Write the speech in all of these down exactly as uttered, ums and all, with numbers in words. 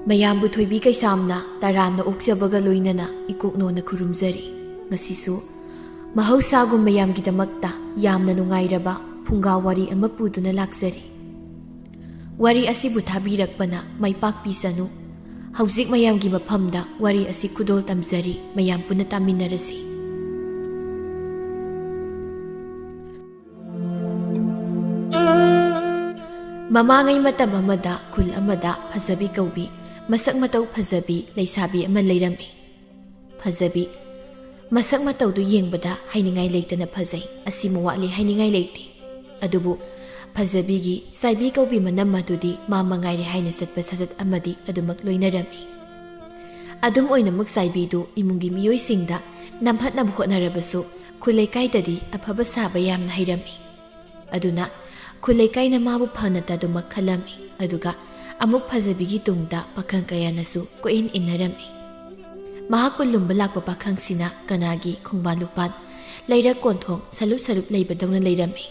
ꯃꯌꯥꯝꯕꯨ ꯊꯣꯏꯕꯤ ꯀꯩꯁꯥꯝꯅ ꯇꯔꯥꯝꯅ ꯑꯣꯛꯆꯕꯒ ꯂꯣꯏꯅꯅ ꯏꯀꯣꯛꯅꯣꯅ ꯈꯨꯔꯨꯝꯖꯔꯤ꯫ ꯉꯁꯤꯁꯨ ꯃꯍꯧꯁꯥꯒꯨꯝ ꯃꯌꯥꯝꯒꯤꯗꯃꯛꯇ ꯌꯥꯝꯅ ꯅꯨꯡꯉꯥꯏꯔꯕ ꯐꯨꯡꯒꯥ ꯋꯥꯔꯤ ꯑꯃ ꯄꯨꯗꯨꯅ ꯂꯥꯛꯆꯔꯤ꯫ ꯋꯥꯔꯤ ꯑꯁꯤꯕꯨ ꯊꯥꯕꯤꯔꯛꯄꯅ ꯃꯥꯏ ꯄꯥꯛꯄꯤꯁꯅꯨ꯫ ꯍꯧꯖꯤꯛ ꯃꯌꯥꯝꯒꯤ ꯃꯐꯝꯗ ꯋꯥꯔꯤ ꯑꯁꯤ ꯈꯨꯗꯣꯜ ꯇꯝꯖꯔꯤ, ꯃꯌꯥꯝ ꯄꯨꯟꯅ ꯇꯥꯃꯤꯟꯅꯔꯁꯤ꯫ ꯃꯃꯥꯡꯉꯩ ꯃꯇꯝ ꯑꯃꯗ ꯈꯨꯜ ꯑꯃꯗ ꯐꯖꯕꯤ ꯀꯧꯕꯤ, ꯃꯁꯛ ꯃꯇꯧ ꯐꯖꯕꯤ ꯂꯩꯁꯥꯕꯤ ꯑꯃ ꯂꯩꯔꯝꯃꯤ꯫ ꯐꯖꯕꯤ, ꯃꯁꯛ ꯃꯇꯧꯗꯨ ꯌꯦꯡꯕꯗ ꯍꯥꯏꯅꯤꯡꯉꯥꯏ ꯂꯩꯇꯅ ꯐꯖꯩ, ꯑꯁꯤꯃ ꯋꯥꯠꯂꯤ ꯍꯥꯏꯅꯤꯡꯉꯥꯏ ꯂꯩꯇꯦ꯫ ꯑꯗꯨꯕꯨ ꯐꯖꯕꯤꯒꯤ ꯆꯥꯏꯕꯤ ꯀꯧꯕꯤ ꯃꯅꯝ ꯑꯗꯨꯗꯤ ꯃꯥ ꯃꯉꯥꯏꯔꯦ ꯍꯥꯏꯅ ꯆꯠꯄ ꯁꯥꯖꯠ ꯑꯃꯗꯤ ꯑꯗꯨꯃꯛ ꯂꯣꯏꯅꯔꯝꯃꯤ꯫ ꯑꯗꯨꯝ ꯑꯣꯏꯅꯃꯛ ꯆꯥꯏꯕꯤꯗꯨ ꯏꯃꯨꯡꯒꯤ ꯃꯤꯑꯣꯏꯁꯤꯡꯗ ꯅꯝꯍꯠꯅꯕ ꯍꯣꯠꯅꯔꯕꯁꯨ ꯈꯨꯜ ꯂꯩꯀꯥꯏꯗꯗꯤ ꯑꯐꯕ ꯁꯥꯕ ꯌꯥꯝꯅ ꯍꯩꯔꯝꯃꯤ꯫ ꯑꯗꯨꯅ ꯈꯨꯜ ꯂꯩꯀꯥꯏꯅ ꯃꯥꯕꯨ ꯐꯅ ꯇꯥꯗꯨꯃꯛ ꯈꯜꯂꯝꯃꯤ꯫ ꯑꯗꯨꯒ ꯑꯃꯨꯛ ꯐꯖꯕꯤꯒꯤ ꯇꯨꯡꯗ ꯄꯥꯈꯪ ꯀꯌꯥꯅꯁꯨ ꯀꯣꯏꯏꯟ ꯏꯟꯅꯔꯝꯃꯤ꯫ ꯃꯍꯥꯛꯄꯨ ꯂꯨꯝꯕ ꯂꯥꯛꯄ ꯄꯥꯈꯪꯁꯤꯅ ꯀꯅꯥꯒꯤ ꯈꯣꯡꯕꯥꯟ ꯂꯨꯄꯥꯟ, ꯂꯩꯔꯛ ꯀꯣꯟꯊꯣꯡ ꯁꯂꯨꯞ ꯁꯂꯨꯞ ꯂꯩꯕꯗꯧꯅ ꯂꯩꯔꯝꯃꯤ꯫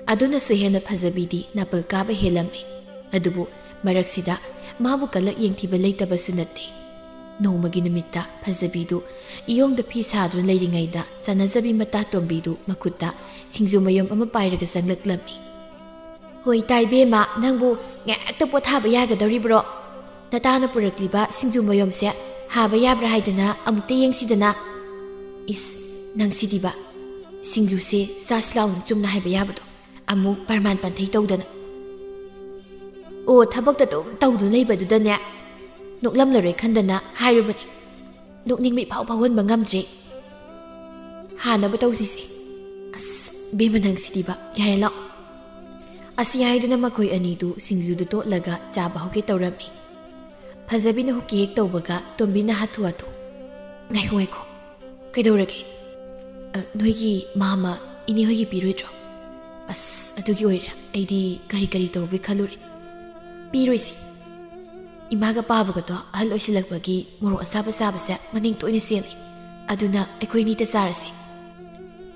ꯑꯗꯨꯅꯁꯨ ꯍꯦꯟꯅ ꯐꯖꯕꯤꯗꯤ ꯅꯥꯄꯜ ꯀꯥꯕ ꯍꯦꯜꯂꯝꯃꯤ꯫ ꯑꯗꯨꯕꯨ ꯃꯔꯛꯁꯤꯗ ꯃꯥꯕꯨ ꯀꯂꯛ ꯌꯦꯡꯊꯤꯕ ꯂꯩꯇꯕꯁꯨ ꯅꯠꯇꯦ꯫ ꯅꯣꯡꯃꯒꯤ ꯅꯨꯃꯤꯠꯇ ꯐꯖꯕꯤꯗꯨ ꯏꯌꯣꯡꯗ ꯐꯤ ꯁꯥꯗꯨꯅ ꯂꯩꯔꯤꯉꯩꯗ ꯆꯥꯟꯅꯖꯕꯤ ꯃꯇꯥ ꯇꯣꯝꯕꯤꯗꯨ ꯃꯈꯨꯠꯇ ꯁꯤꯡꯖꯨ ꯃꯌꯨꯝ ꯑꯃ ꯄꯥꯏꯔꯒ ꯆꯪꯂꯛꯂꯝꯃꯤ꯫ "ꯍꯣꯏ, ꯇꯥꯏꯕꯦꯝꯃ, ꯅꯪꯕꯨ ꯉꯥꯏꯍꯥꯛꯇ ꯄꯣꯊꯥꯕ ꯌꯥꯒꯗꯧꯔꯤꯕ꯭ꯔꯣ? ꯅꯇꯥꯅ ꯄꯨꯔꯛꯂꯤꯕ ꯁꯤꯡꯖꯨ ꯃꯌꯨꯝꯁꯦ ꯍꯥꯕ ꯌꯥꯕ꯭ꯔꯥ ꯍꯥꯏꯗꯅ ꯑꯃꯨꯛꯇ ꯌꯦꯡꯁꯤꯗꯅ?" "ꯏꯁ, ꯅꯪꯁꯤꯗꯤꯕ, ꯁꯤꯡꯖꯨꯁꯦ ꯆꯥꯁꯤ ꯂꯥꯎꯅ ꯆꯨꯝꯅ ꯍꯥꯏꯕ ꯌꯥꯕꯗꯣ ꯑꯃꯨꯛ ꯄ꯭ꯔꯃꯥꯟ ꯄꯟꯊꯩ ꯇꯧꯗꯅ?" "ꯑꯣ, ꯊꯕꯛꯇ ꯑꯗꯨꯝ ꯇꯧꯗꯨꯅ ꯂꯩꯕꯗꯨꯗꯅꯦ, ꯅꯣꯛꯂꯝꯂꯔꯣꯏ ꯈꯟꯗꯅ ꯍꯥꯏꯔꯨꯕꯅꯤ꯫ ꯅꯣꯛꯅꯤꯡꯕ ꯏꯐꯥꯎ ꯐꯥꯎꯍꯟꯕ ꯉꯝꯗ꯭ꯔꯦ꯫ ꯍꯥꯟꯅꯕ ꯇꯧꯁꯤꯁꯦ꯫ ꯑꯁ, ꯏꯕꯦꯝꯃ ꯅꯪꯁꯤꯗꯤꯕ, ꯌꯥꯔꯦ ꯂꯥꯛꯑꯣ꯫" ꯑꯁꯤ ꯍꯥꯏꯗꯨꯅ ꯃꯈꯣꯏ ꯑꯅꯤꯗꯨ ꯁꯤꯡꯖꯨꯗꯨ ꯇꯣꯠꯂꯒ ꯆꯥꯕ ꯍꯧꯒꯦ ꯇꯧꯔꯝꯃꯤ꯫ ꯐꯖꯕꯤꯅ ꯍꯨꯛꯀꯤ ꯍꯦꯛ ꯇꯧꯕꯒ ꯇꯣꯝꯕꯤꯅ ꯍꯥꯊꯨ ꯍꯥꯊꯨ, "ꯉꯥꯏꯈꯣ, ꯉꯥꯏꯈꯣ꯫ ꯀꯩꯗꯧꯔꯒꯦ?" "ꯑ, ꯅꯣꯏꯒꯤ ꯃꯥꯝꯃ ꯏꯅꯦ ꯍꯣꯏꯒꯤ ꯄꯤꯔꯣꯏꯗ꯭ꯔꯣ?" "ꯑꯁ, ꯑꯗꯨꯒꯤ ꯑꯣꯏꯔꯦ꯫ ꯑꯩꯗꯤ ꯀꯔꯤ ꯀꯔꯤ ꯇꯧꯔꯒꯦ ꯈꯜꯂꯨꯔꯦ꯫ ꯄꯤꯔꯣꯏꯁꯦ꯫ ꯏꯃꯥꯒ ꯄꯥꯕꯒꯗꯣ ꯑꯍꯜ ꯑꯣꯏꯁꯤꯜꯂꯛꯄꯒꯤ ꯃꯣꯔꯣꯛ ꯑꯁꯥꯕ ꯆꯥꯕꯁꯦ ꯃꯅꯤꯡ ꯇꯣꯏꯅ ꯆꯦꯜꯂꯤ꯫ ꯑꯗꯨꯅ ꯑꯩꯈꯣꯏ ꯑꯅꯤꯇ ꯆꯥꯔꯁꯤ꯫"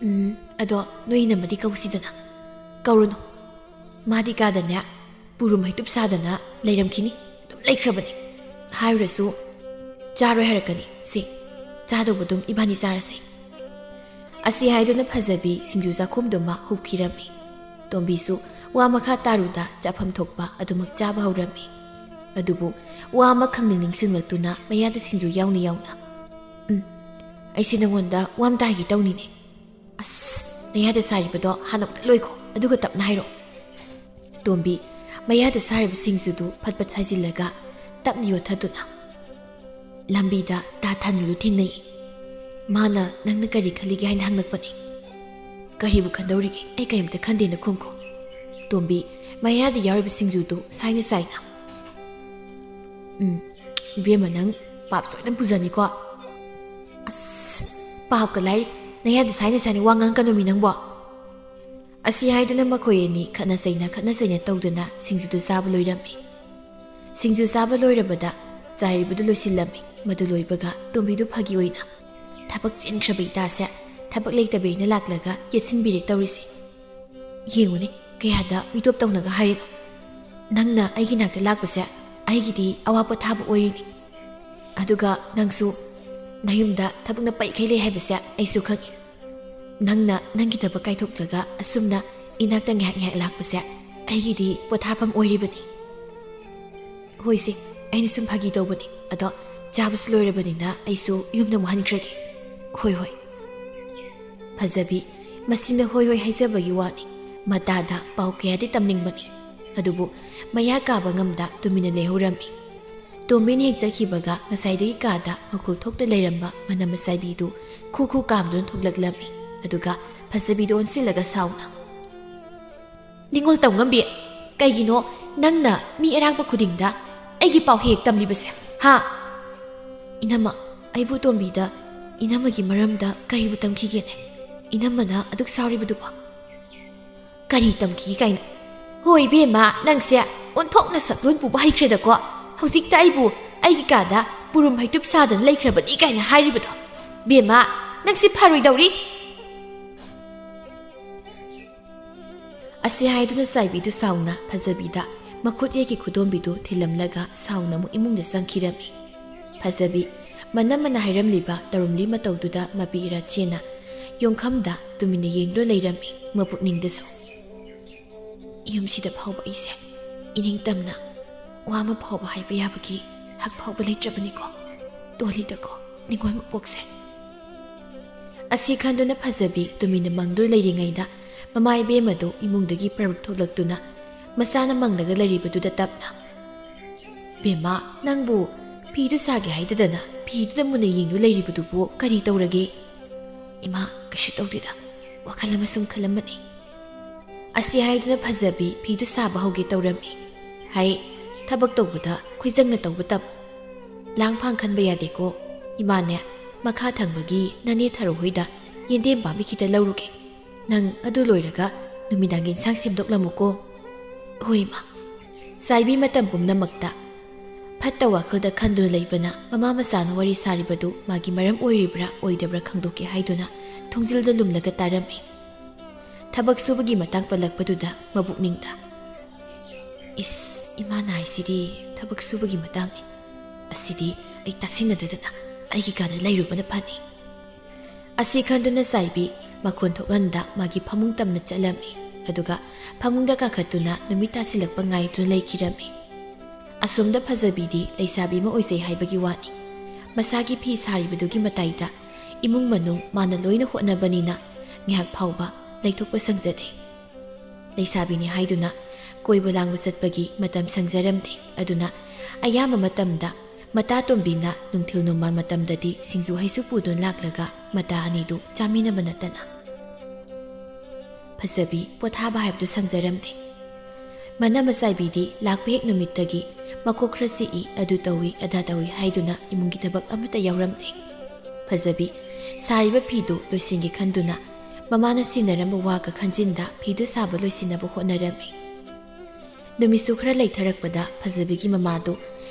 "ꯎꯝ, ꯑꯗꯣ ꯅꯣꯏ ꯏꯅꯝꯃꯗꯤ ꯀꯧꯁꯤꯗꯅ?" "ꯀꯧꯔꯨꯅꯨ꯫ ꯃꯥꯗꯤ ꯀꯥꯗꯅꯦ ꯄꯨꯔꯨꯝ ꯍꯩꯇꯨꯞ ꯁꯥꯗꯅ ꯂꯩꯔꯝꯈꯤꯅꯤ꯫ ꯑꯗꯨ ꯂꯩꯈ꯭ꯔꯕꯅꯤ꯫ ꯍꯥꯏꯔꯨꯔꯁꯨ ꯆꯥꯔꯣꯏ ꯍꯥꯏꯔꯛꯀꯅꯤ꯫ ꯁꯤ ꯆꯥꯗꯧꯕꯗꯨꯝ ꯏꯕꯥꯅꯤ ꯆꯥꯔꯁꯤ꯫ ꯑꯁꯤ ꯍꯥꯏꯗꯨꯅ ꯐꯖꯕꯤ ꯁꯤꯡꯖꯨ ꯆꯥꯛꯈꯨꯝꯗꯨꯃ ꯍꯨꯞꯈꯤꯔꯝꯃꯤ꯫ ꯇꯣꯝꯕꯤꯁꯨ ꯋꯥ ꯃꯈꯥ ꯇꯥꯔꯨꯗ ꯆꯥꯐꯝ ꯊꯣꯛꯄ ꯑꯗꯨꯃꯛ ꯆꯥꯕ ꯍꯧꯔꯝꯃꯤ꯫ ꯑꯗꯨꯕꯨ ꯋꯥ ꯑꯃ ꯈꯪꯅꯤꯡ ꯅꯤꯡꯁꯤꯡꯂꯛꯇꯨꯅ ꯃꯌꯥꯗ ꯁꯤꯡꯖꯨ ꯌꯥꯎꯅ ꯌꯥꯎꯅ, "ꯎꯝ, ꯑꯩꯁꯦ ꯅꯉꯣꯟꯗ ꯋꯥ ꯑꯝꯇ ꯍꯥꯏꯒꯦ ꯇꯧꯅꯤꯅꯦ꯫ ꯑꯁ, ꯅꯌꯥꯗ ꯁꯥꯔꯤꯕꯗꯣ ꯍꯥꯟꯅ ꯑꯝꯇ ꯂꯣꯏꯈꯣ, ꯑꯗꯨꯒ ꯇꯞꯅ ꯍꯥꯏꯔꯛꯑꯣ꯫" ꯇꯣꯝꯕꯤ ꯃꯌꯥꯗ ꯁꯥꯔꯤꯕ ꯁꯤꯡꯖꯨꯗꯨ ꯐꯠ ꯐꯠ ꯁꯥꯏꯖꯤꯜꯂꯒ ꯇꯞꯅ ꯌꯣꯠꯊꯗꯨꯅ, "ꯂꯝꯕꯤꯗ ꯇꯥ ꯊꯥꯅꯤꯂꯨ ꯊꯦꯡꯅꯩ꯫ ꯃꯥꯅ ꯅꯪꯅ ꯀꯔꯤ ꯈꯜꯂꯤꯒꯦ ꯍꯥꯏꯅ ꯍꯪꯂꯛꯄꯅꯤ꯫" "ꯀꯔꯤꯕꯨ ꯈꯟꯗꯧꯔꯤꯒꯦ? ꯑꯩ ꯀꯔꯤꯝꯇ ꯈꯟꯗꯦꯅ ꯈꯨꯝꯈꯣ꯫" ꯇꯣꯝꯕꯤ ꯃꯌꯥꯗ ꯌꯥꯎꯔꯤꯕ ꯁꯤꯡꯖꯨꯗꯨ ꯁꯥꯏꯅ ꯁꯥꯏꯅ, "ꯎꯝ, ꯏꯕꯦꯝꯃ, ꯅꯪ ꯄꯥꯞ ꯁꯣꯏꯗꯅ ꯄꯨꯖꯅꯤꯀꯣ꯫" "ꯑꯁ, ꯄꯥꯞꯀ ꯂꯥꯏꯔꯤ꯫ ꯅꯌꯥꯗ ꯁꯥꯏꯅ ꯁꯥꯏꯅ ꯋꯥ ꯉꯥꯡꯀꯅꯣꯃꯤ ꯅꯪꯕꯣ꯫" ꯑꯁꯤ ꯍꯥꯏꯗꯨꯅ ꯃꯈꯣꯏ ꯑꯅꯤ ꯈꯠꯅ ꯆꯩꯅ, ꯈꯠꯅ ꯆꯩꯅ ꯇꯧꯗꯨꯅ ꯁꯤꯡꯖꯨꯗꯨ ꯆꯥꯕ ꯂꯣꯏꯔꯝꯃꯤ꯫ ꯁꯤꯡꯖꯨ ꯆꯥꯕ ꯂꯣꯏꯔꯕꯗ ꯆꯥꯏꯔꯤꯕꯗꯨ ꯂꯣꯏꯁꯤꯜꯂꯝꯃꯤ꯫ ꯃꯗꯨ ꯂꯣꯏꯕꯒ ꯇꯣꯝꯕꯤꯗꯨ ꯐꯥꯒꯤ ꯑꯣꯏꯅ, "ꯊꯕꯛ ꯆꯤꯟꯈ꯭ꯔꯕ ꯏꯇꯥꯁꯦ, ꯊꯕꯛ ꯂꯩꯇꯕꯩꯅ ꯂꯥꯛꯂꯒ ꯌꯦꯠꯁꯤꯟꯕꯤꯔꯦ ꯇꯧꯔꯤꯁꯦ꯫ ꯌꯦꯡꯉꯨꯅꯦ, ꯀꯌꯥꯗ ꯃꯤꯇꯣꯞ ꯇꯧꯅꯒ ꯍꯥꯏꯔꯤꯅꯣ꯫ ꯅꯪꯅ ꯑꯩꯒꯤ ꯅꯥꯛꯇ ꯂꯥꯛꯄꯁꯦ ꯑꯩꯒꯤꯗꯤ ꯑꯋꯥ ꯄꯣꯊꯥꯕ ꯑꯣꯏꯔꯤꯅꯤ꯫ ꯑꯗꯨꯒ ꯅꯪꯁꯨ ꯅꯌꯨꯝꯗ ꯊꯕꯛꯅ ꯄꯩꯈꯩ ꯂꯩ ꯍꯥꯏꯕꯁꯦ ꯑꯩꯁꯨ ꯈꯪꯉꯤ꯫ ꯅꯪꯅ ꯅꯪꯒꯤ ꯊꯕꯛ ꯀꯥꯏꯊꯣꯛꯂꯒ ꯑꯁꯨꯝꯅ ꯏꯅꯥꯛꯇ ꯉꯥꯏꯍꯥꯛ ꯉꯥꯏꯍꯥꯛ ꯂꯥꯛꯄꯁꯦ ꯑꯩꯒꯤꯗꯤ ꯄꯣꯊꯥꯐꯝ ꯑꯣꯏꯔꯤꯕꯅꯤ꯫" "ꯍꯣꯏꯁꯦ, ꯑꯩꯅ ꯁꯨꯝ ꯐꯥꯒꯤ ꯇꯧꯕꯅꯤ꯫ ꯑꯗꯣ ꯆꯥꯕꯁꯨ ꯂꯣꯏꯔꯕꯅꯤꯅ ꯑꯩꯁꯨ ꯌꯨꯝꯗ ꯑꯃꯨꯛ ꯍꯟꯈ꯭ꯔꯒꯦ꯫" "ꯍꯣꯏ, ꯍꯣꯏ꯫" ꯐꯖꯕꯤ ꯃꯁꯤꯅ ꯍꯣꯏ ꯍꯣꯏ ꯍꯥꯏꯖꯕꯒꯤ ꯋꯥꯅꯤ, ꯃꯇꯥꯗ ꯄꯥꯎ ꯀꯌꯥꯗꯤ ꯇꯝꯅꯤꯡꯕꯅꯤ꯫ ꯑꯗꯨꯕꯨ ꯃꯌꯥ ꯀꯥꯕ ꯉꯝꯗ ꯇꯨꯃꯤꯟꯅ ꯂꯩꯍꯧꯔꯝꯃꯤ꯫ ꯇꯣꯝꯕꯤꯅ ꯍꯦꯛ ꯆꯠꯈꯤꯕꯒ ꯉꯁꯥꯏꯗꯒꯤ ꯀꯥꯗ ꯃꯈꯣꯜ ꯊꯣꯛꯇ ꯂꯩꯔꯝꯕ ꯃꯅꯝ ꯃꯆꯥꯏꯕꯤꯗꯨ ꯈꯨ ꯈꯨ ꯀꯥꯝꯗꯨꯅ ꯊꯣꯛꯂꯛꯂꯝꯃꯤ꯫ ꯑꯗꯨꯒ ꯐꯖꯕꯤꯗ ꯑꯣꯟꯁꯤꯜꯂꯒ ꯁꯥꯎꯅ, "ꯅꯤꯡꯉꯣꯜ ꯇꯧꯉꯝꯕꯤ, ꯀꯩꯒꯤꯅꯣ ꯅꯪꯅ ꯃꯤ ꯑꯔꯥꯛꯄ ꯈꯨꯗꯤꯡꯗ ꯑꯩꯒꯤ ꯄꯥꯎ ꯍꯦꯛ ꯇꯝꯂꯤꯕꯁꯦ, ꯍꯥ?" "ꯏꯅꯝꯃ, ꯑꯩꯕꯨ ꯇꯣꯝꯕꯤꯗ ꯏꯅꯝꯃꯒꯤ ꯃꯔꯝꯗ ꯀꯔꯤꯕꯨ ꯇꯝꯈꯤꯒꯦꯅꯦ? ꯏꯅꯝꯃꯅ ꯑꯗꯨꯛ ꯁꯥꯎꯔꯤꯕꯗꯨꯕꯣ?" "ꯀꯔꯤ ꯇꯝꯈꯤꯒꯦ ꯀꯥꯏꯅ? ꯍꯣꯏ ꯏꯕꯦꯝꯃ, ꯅꯪꯁꯦ ꯑꯣꯟꯊꯣꯛꯅ ꯁꯛꯂꯣꯟ ꯄꯨꯕ ꯍꯩꯈ꯭ꯔꯦꯗꯀꯣ꯫ ꯍꯧꯖꯤꯛꯇ ꯑꯩꯕꯨ ꯑꯩꯒꯤ ꯀꯥꯗ ꯄꯨꯔꯨꯝ ꯍꯩꯇꯨꯞ ꯁꯥꯗꯅ ꯂꯩꯈ꯭ꯔꯕꯅꯤ ꯀꯥꯏꯅ ꯍꯥꯏꯔꯤꯕꯗꯣ꯫ ꯏꯕꯦꯝꯃ, ꯅꯪꯁꯤ ꯐꯔꯣꯏꯗꯧꯔꯤ꯫" ꯑꯁꯤ ꯍꯥꯏꯗꯨꯅ ꯆꯥꯏꯕꯤꯗꯨ ꯁꯥꯎꯅ ꯐꯖꯕꯤꯗ ꯃꯈꯨꯠ ꯌꯦꯠꯀꯤ ꯈꯨꯗꯣꯝꯕꯤꯗꯨ ꯊꯤꯜꯂꯝꯂꯒ ꯁꯥꯎꯅ ꯑꯃꯨꯛ ꯏꯃꯨꯡꯗ ꯆꯪꯈꯤꯔꯝꯃꯤ꯫ ꯐꯖꯕꯤ, ꯃꯅꯝꯃꯅ ꯍꯥꯏꯔꯝꯂꯤꯕ ꯇꯧꯔꯝꯂꯤ ꯃꯇꯧꯗꯨꯗ ꯃꯄꯤ ꯏꯔꯥ ꯆꯦꯟꯅ ꯌꯣꯡꯈꯝꯗ ꯇꯨꯃꯤꯟꯅ ꯌꯦꯡꯗꯨꯅ ꯂꯩꯔꯝꯃꯤ꯫ ꯃꯄꯨꯛꯅꯤꯡꯗꯁꯨ, "ꯌꯨꯝꯁꯤꯗ ꯐꯥꯎꯕ ꯑꯩꯁꯦ ꯏꯅꯤꯡꯇꯝꯅ ꯋꯥ ꯑꯃ ꯐꯥꯎꯕ ꯍꯥꯏꯕ ꯌꯥꯕꯒꯤ ꯍꯛ ꯐꯥꯎꯕ ꯂꯩꯇ꯭ꯔꯕꯅꯤꯀꯣ꯫ ꯇꯣꯜꯂꯤꯗꯀꯣ ꯅꯤꯡꯉꯣꯜ ꯃꯄꯣꯛꯁꯦ"꯫ ꯑꯁꯤ ꯈꯟꯗꯨꯅ ꯐꯖꯕꯤ ꯇꯨꯃꯤꯟꯅ ꯃꯪꯗꯨꯅ ꯂꯩꯔꯤꯉꯩꯗ ꯃꯃꯥ ꯏꯕꯦꯝꯃꯗꯨ ꯏꯃꯨꯡꯗꯒꯤ ꯄ꯭ꯔꯞ ꯊꯣꯛꯂꯛꯇꯨꯅ ꯃꯆꯥꯅ ꯃꯪꯂꯒ ꯂꯩꯔꯤꯕꯗꯨꯗ ꯇꯞꯅ, "ꯕꯦꯝꯃ, ꯅꯪꯕꯨ ꯐꯤꯗꯨ ꯁꯥꯒꯦ ꯍꯥꯏꯗꯗꯅ ꯐꯤꯗꯨꯗ ꯃꯨꯟꯅ ꯌꯦꯡꯗꯨꯅ ꯂꯩꯔꯤꯕꯗꯨꯕꯨ ꯀꯔꯤ ꯇꯧꯔꯒꯦ?" "ꯏꯃꯥ, ꯀꯩꯁꯨ ꯇꯧꯗꯦꯗ, ꯋꯥꯈꯜ ꯑꯃ ꯁꯨꯝ ꯈꯜꯂꯝꯕꯅꯤ"꯫ ꯑꯁꯤ ꯍꯥꯏꯗꯨꯅ ꯐꯖꯕꯤ ꯐꯤꯗꯨ ꯁꯥꯕ ꯍꯧꯒꯦ ꯇꯧꯔꯝꯃꯤ꯫ ꯍꯥꯏ, ꯊꯕꯛ ꯇꯧꯕꯗ ꯈꯣꯏꯖꯪꯅ ꯇꯧꯕ ꯇꯝꯃꯨ꯫ ꯂꯥꯡꯐꯥꯡ ꯈꯟꯕ ꯌꯥꯗꯦꯀꯣ꯫ ꯏꯃꯥꯅꯦ, ꯃꯈꯥ ꯊꯪꯕꯒꯤ ꯅꯅꯦ ꯊꯔꯣ ꯍꯣꯏꯗ ꯌꯦꯟꯗꯦꯝ ꯄꯥꯝꯕꯤ ꯈꯤꯇ ꯂꯧꯔꯨꯒꯦ꯫ ꯅꯪ ꯑꯗꯨ ꯂꯣꯏꯔꯒ ꯅꯨꯃꯤꯗꯥꯡꯒꯤ ꯏꯟꯁꯥꯡ ꯁꯦꯝꯗꯣꯛꯂꯝꯃꯨꯀꯣ꯫ ꯍꯣꯏ, ꯏꯃꯥ꯫ ꯆꯥꯏꯕꯤ ꯃꯇꯝ ꯄꯨꯝꯅꯃꯛꯇ ꯐꯠꯇ ꯋꯥꯈꯜꯗ ꯈꯟꯗꯨꯅ ꯂꯩꯕꯅ ꯃꯃꯥ ꯃꯆꯥꯅ ꯋꯥꯔꯤ ꯁꯥꯔꯤꯕꯗꯨ ꯃꯥꯒꯤ ꯃꯔꯝ ꯑꯣꯏꯔꯤꯕ꯭ꯔꯥ ꯑꯣꯏꯗꯕ꯭ꯔꯥ ꯈꯪꯗꯣꯛꯀꯦ ꯍꯥꯏꯗꯨꯅ ꯊꯣꯡꯖꯤꯜꯗ ꯂꯨꯝꯂꯒ ꯇꯥꯔꯝꯃꯤ꯫ ꯊꯕꯛ ꯁꯨꯕꯒꯤ ꯃꯇꯥꯡ ꯄꯜꯂꯛꯄꯗꯨꯗ ꯃꯕꯨꯛꯅꯤꯡꯗ, "ꯏꯁ, ꯏꯃꯥꯅ ꯍꯥꯏꯁꯤꯗꯤ ꯊꯕꯛ ꯁꯨꯕꯒꯤ ꯃꯇꯥꯡꯅꯤ꯫ ꯑꯁꯤꯗꯤ ꯑꯩ ꯇꯥꯁꯤꯟꯅꯗꯗꯅ ꯑꯩꯒꯤ ꯀꯥꯗ ꯂꯩꯔꯨꯕꯅ ꯐꯅꯤ"꯫ ꯑꯁꯤ ꯈꯟꯗꯨꯅ ꯆꯥꯏꯕꯤ ꯃꯈꯣꯟ ꯊꯣꯛꯍꯟꯗ ꯃꯥꯒꯤ ꯐꯃꯨꯡ ꯇꯝꯅ ꯆꯠꯂꯝꯃꯤ꯫ ꯑꯗꯨꯒ ꯐꯃꯨꯡꯗ ꯀꯥꯈꯠꯇꯨꯅ ꯅꯨꯃꯤꯠ ꯇꯥꯁꯤꯜꯂꯛꯄ ꯉꯥꯏꯗꯨꯅ ꯂꯩꯈꯤꯔꯝꯃꯤ꯫ ꯑꯁꯣꯝꯗ ꯐꯖꯕꯤꯗꯤ ꯂꯩꯁꯥꯕꯤ ꯑꯃ ꯑꯣꯏꯖꯩ ꯍꯥꯏꯕꯒꯤ ꯋꯥꯅꯤ꯫ ꯃꯁꯥꯒꯤ ꯐꯤ ꯁꯥꯔꯤꯕꯗꯨꯒꯤ ꯃꯇꯥꯏꯗ ꯏꯃꯨꯡ ꯃꯅꯨꯡ ꯃꯥꯅ ꯂꯣꯏꯅ ꯍꯣꯠꯅꯕꯅꯤꯅ ꯉꯥꯏꯍꯥꯛ ꯐꯥꯎꯕ ꯂꯩꯊꯣꯛꯄ ꯁꯪꯖꯗꯦ꯫ ꯂꯩꯁꯥꯕꯤꯅꯤ ꯍꯥꯏꯗꯨꯅ ꯀꯣꯏꯕ ꯂꯥꯡꯕ ꯆꯠꯄꯒꯤ ꯃꯇꯝ ꯁꯪꯖꯔꯝꯗꯦ꯫ ꯑꯗꯨꯅ ꯑꯌꯥꯝꯕ ꯃꯇꯝꯗ ꯃꯇꯥ ꯇꯣꯝꯕꯤꯅ ꯅꯨꯡꯊꯤꯜ ꯅꯨꯡꯃꯥꯡ ꯃꯇꯝꯗꯗꯤ ꯁꯤꯡꯖꯨ ꯍꯩꯁꯨ ꯄꯨꯗꯨꯅ ꯂꯥꯛꯂꯒ ꯃꯇꯥ ꯑꯅꯤꯗꯨ ꯆꯥꯃꯤꯟꯅꯕ ꯅꯠꯇꯅ ꯐꯖꯕꯤ ꯄꯣꯊꯥꯕ ꯍꯥꯏꯕꯗꯨ ꯁꯪꯖꯔꯝꯗꯦ꯫ ꯃꯅꯥ ꯃꯆꯥꯏꯕꯤꯗꯤ ꯂꯥꯛꯄ ꯍꯦꯛ ꯅꯨꯃꯤꯠꯇꯒꯤ ꯃꯀꯣꯛ ꯈꯔ ꯆꯤꯛꯏ, ꯑꯗꯨ ꯇꯧꯏ, ꯑꯗꯥ ꯇꯧꯏ ꯍꯥꯏꯗꯨꯅ ꯏꯃꯨꯡꯒꯤ ꯊꯕꯛ ꯑꯃꯠꯇ ꯌꯥꯎꯔꯝꯗꯦ꯫ ꯐꯖꯕꯤ ꯁꯥꯔꯤꯕ ꯐꯤꯗꯨ ꯂꯣꯏꯁꯤꯟꯒꯦ ꯈꯟꯗꯨꯅ ꯃꯃꯥꯅ ꯁꯤꯟꯅꯔꯝꯕ ꯋꯥꯒ ꯈꯟꯖꯤꯟꯗ ꯐꯤꯗꯨ ꯁꯥꯕ ꯂꯣꯏꯁꯤꯟꯅꯕ ꯍꯣꯠꯅꯔꯝꯃꯤ꯫ ꯅꯨꯃꯤꯠꯁꯨ ꯈꯔ ꯂꯩꯊꯔꯛꯄꯗ ꯐꯖꯕꯤꯒꯤ ꯃꯃꯥꯗꯨ